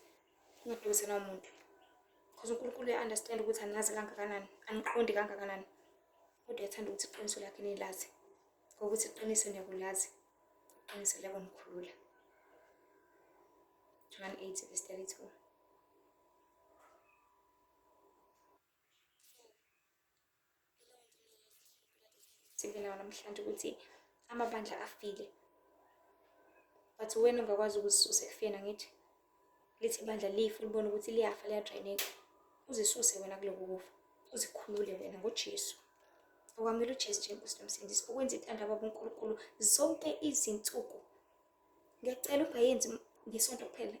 singadukiswa nomuntu. Because uNkulunkulu uya-understand ukuthi anazi kangakanani, aniqondi kangakanani. Kodwa uyathanda ukuthi iqiniso lakhe nilazi. Ngokuthi iqiniso niyakulazi, iqiniso liyakunikhulula. John 8 verse 32. Sibe nawo namhlanje ukuthi amabandla afile. But wena ungakwazi ukuzisusa ekufeni angithi? Lithi ibandla life ulibone ukuthi liyafa liyadraineka. Uzisuse wena kuloko kufa. Uzikhulule wena ngoJesu. Okwamele uJesu njengoNkosi nomsindisi ukwenza intando kababa uNkulunkulu zonke izinsuku. Ngiyacela ungayenzi ngesonto kuphela.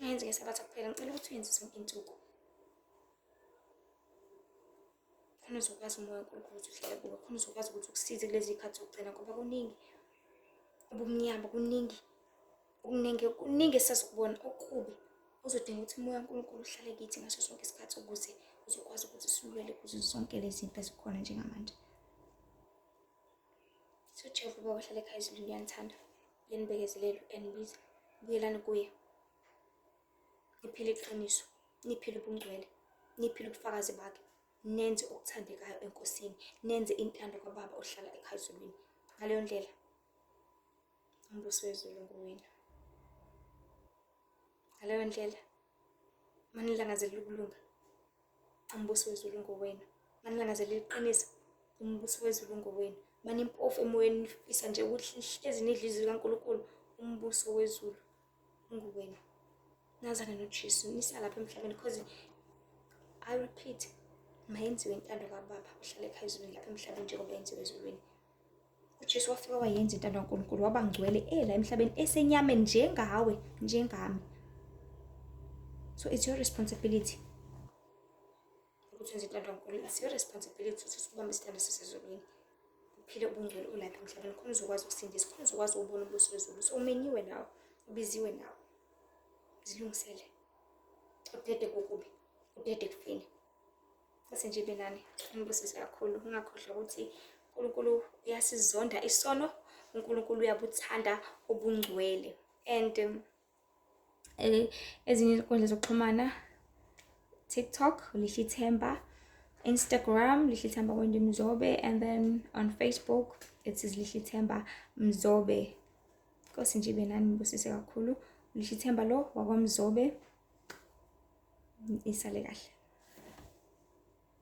Ungayenzi ngesabatha kuphela. Ngicela ukuthi uyenze zonke iy'nsuku. Khona uzokwazi umoya kaNkulunkulu ukuthi uhlale kuwe. Khona uzokwazi ukuthi ukusize kulezi zikhathi zokugcina ngoba kuningi ubumnyama, kuningi okuningi, kuningi esisazokubona okubi. Uzodinga ukuthi umoya kaNkulunkulu uhlale kithi ngaso sonke isikhathi ukuze uzokwazi ukuthi silwele kuzo zonke lezi zinto ezikhona njengamanje. So Jehova Baba ohlala ekhaya ezulwini uyanithanda, uyanibekezelela, uyanibiza. Buyelani kuye. Niphile iqiniso, niphile ubungcwele, niphile ubufakazi bakhe, nenze okuthandekayo eNkosini, nenze intando kaBaba ohlala ekhaya ezulwini. Ngaleyo ndlela umbuso wezulu ngowenu. Ngaleyo ndlela manilangazelela ukulunga, umbuso wezulu ngowenu. Manilangazelela iqiniso, umbuso wezulu ngowenu. Manimpofu emoyeni nifisa nje ukuthi nihlezi nidla izwi likaNkulunkulu, umbuso wezulu unguwena. Nazana noJesu nisalapha emhlabeni because I repeat, mayenziwe intando kaBaba ohlala ekhaya ezulwini lapha emhlabeni njengoba yenziwe ezulwini. UJesu wafika wayenza intando kaNkulunkulu waba ngcwele ela emhlabeni esenyameni njengawe njengami. So it's your responsibility ukuthi wenze intando kaNkulunkulu. It's your responsibility ukuthi usibambe isithando sasezulwini. Uphile ubungcwele ulapha emhlabeni khona uzokwazi ukusindisa, khona uzokwazi ukubona ubuso bezulu. So umenyiwe nawe, ubiziwe nawe. Zilungisele. Udede kokubi, udede ekufeni. Sase nje benani, ngibusise kakhulu. Ungakhohlwa ukuthi uNkulunkulu uyasizonda isono, uNkulunkulu uyabuthanda ubungcwele. And ezinye izinkundla zokuxhumana TikTok Lihle Themba, Instagram Lihle Themba Wendy Mzobe, and then on Facebook it is Lihle Themba Mzobe. Nkosi nje ibe nani, ngibusise kakhulu. Lihle Themba lo wakwaMzobe. Isale kahle.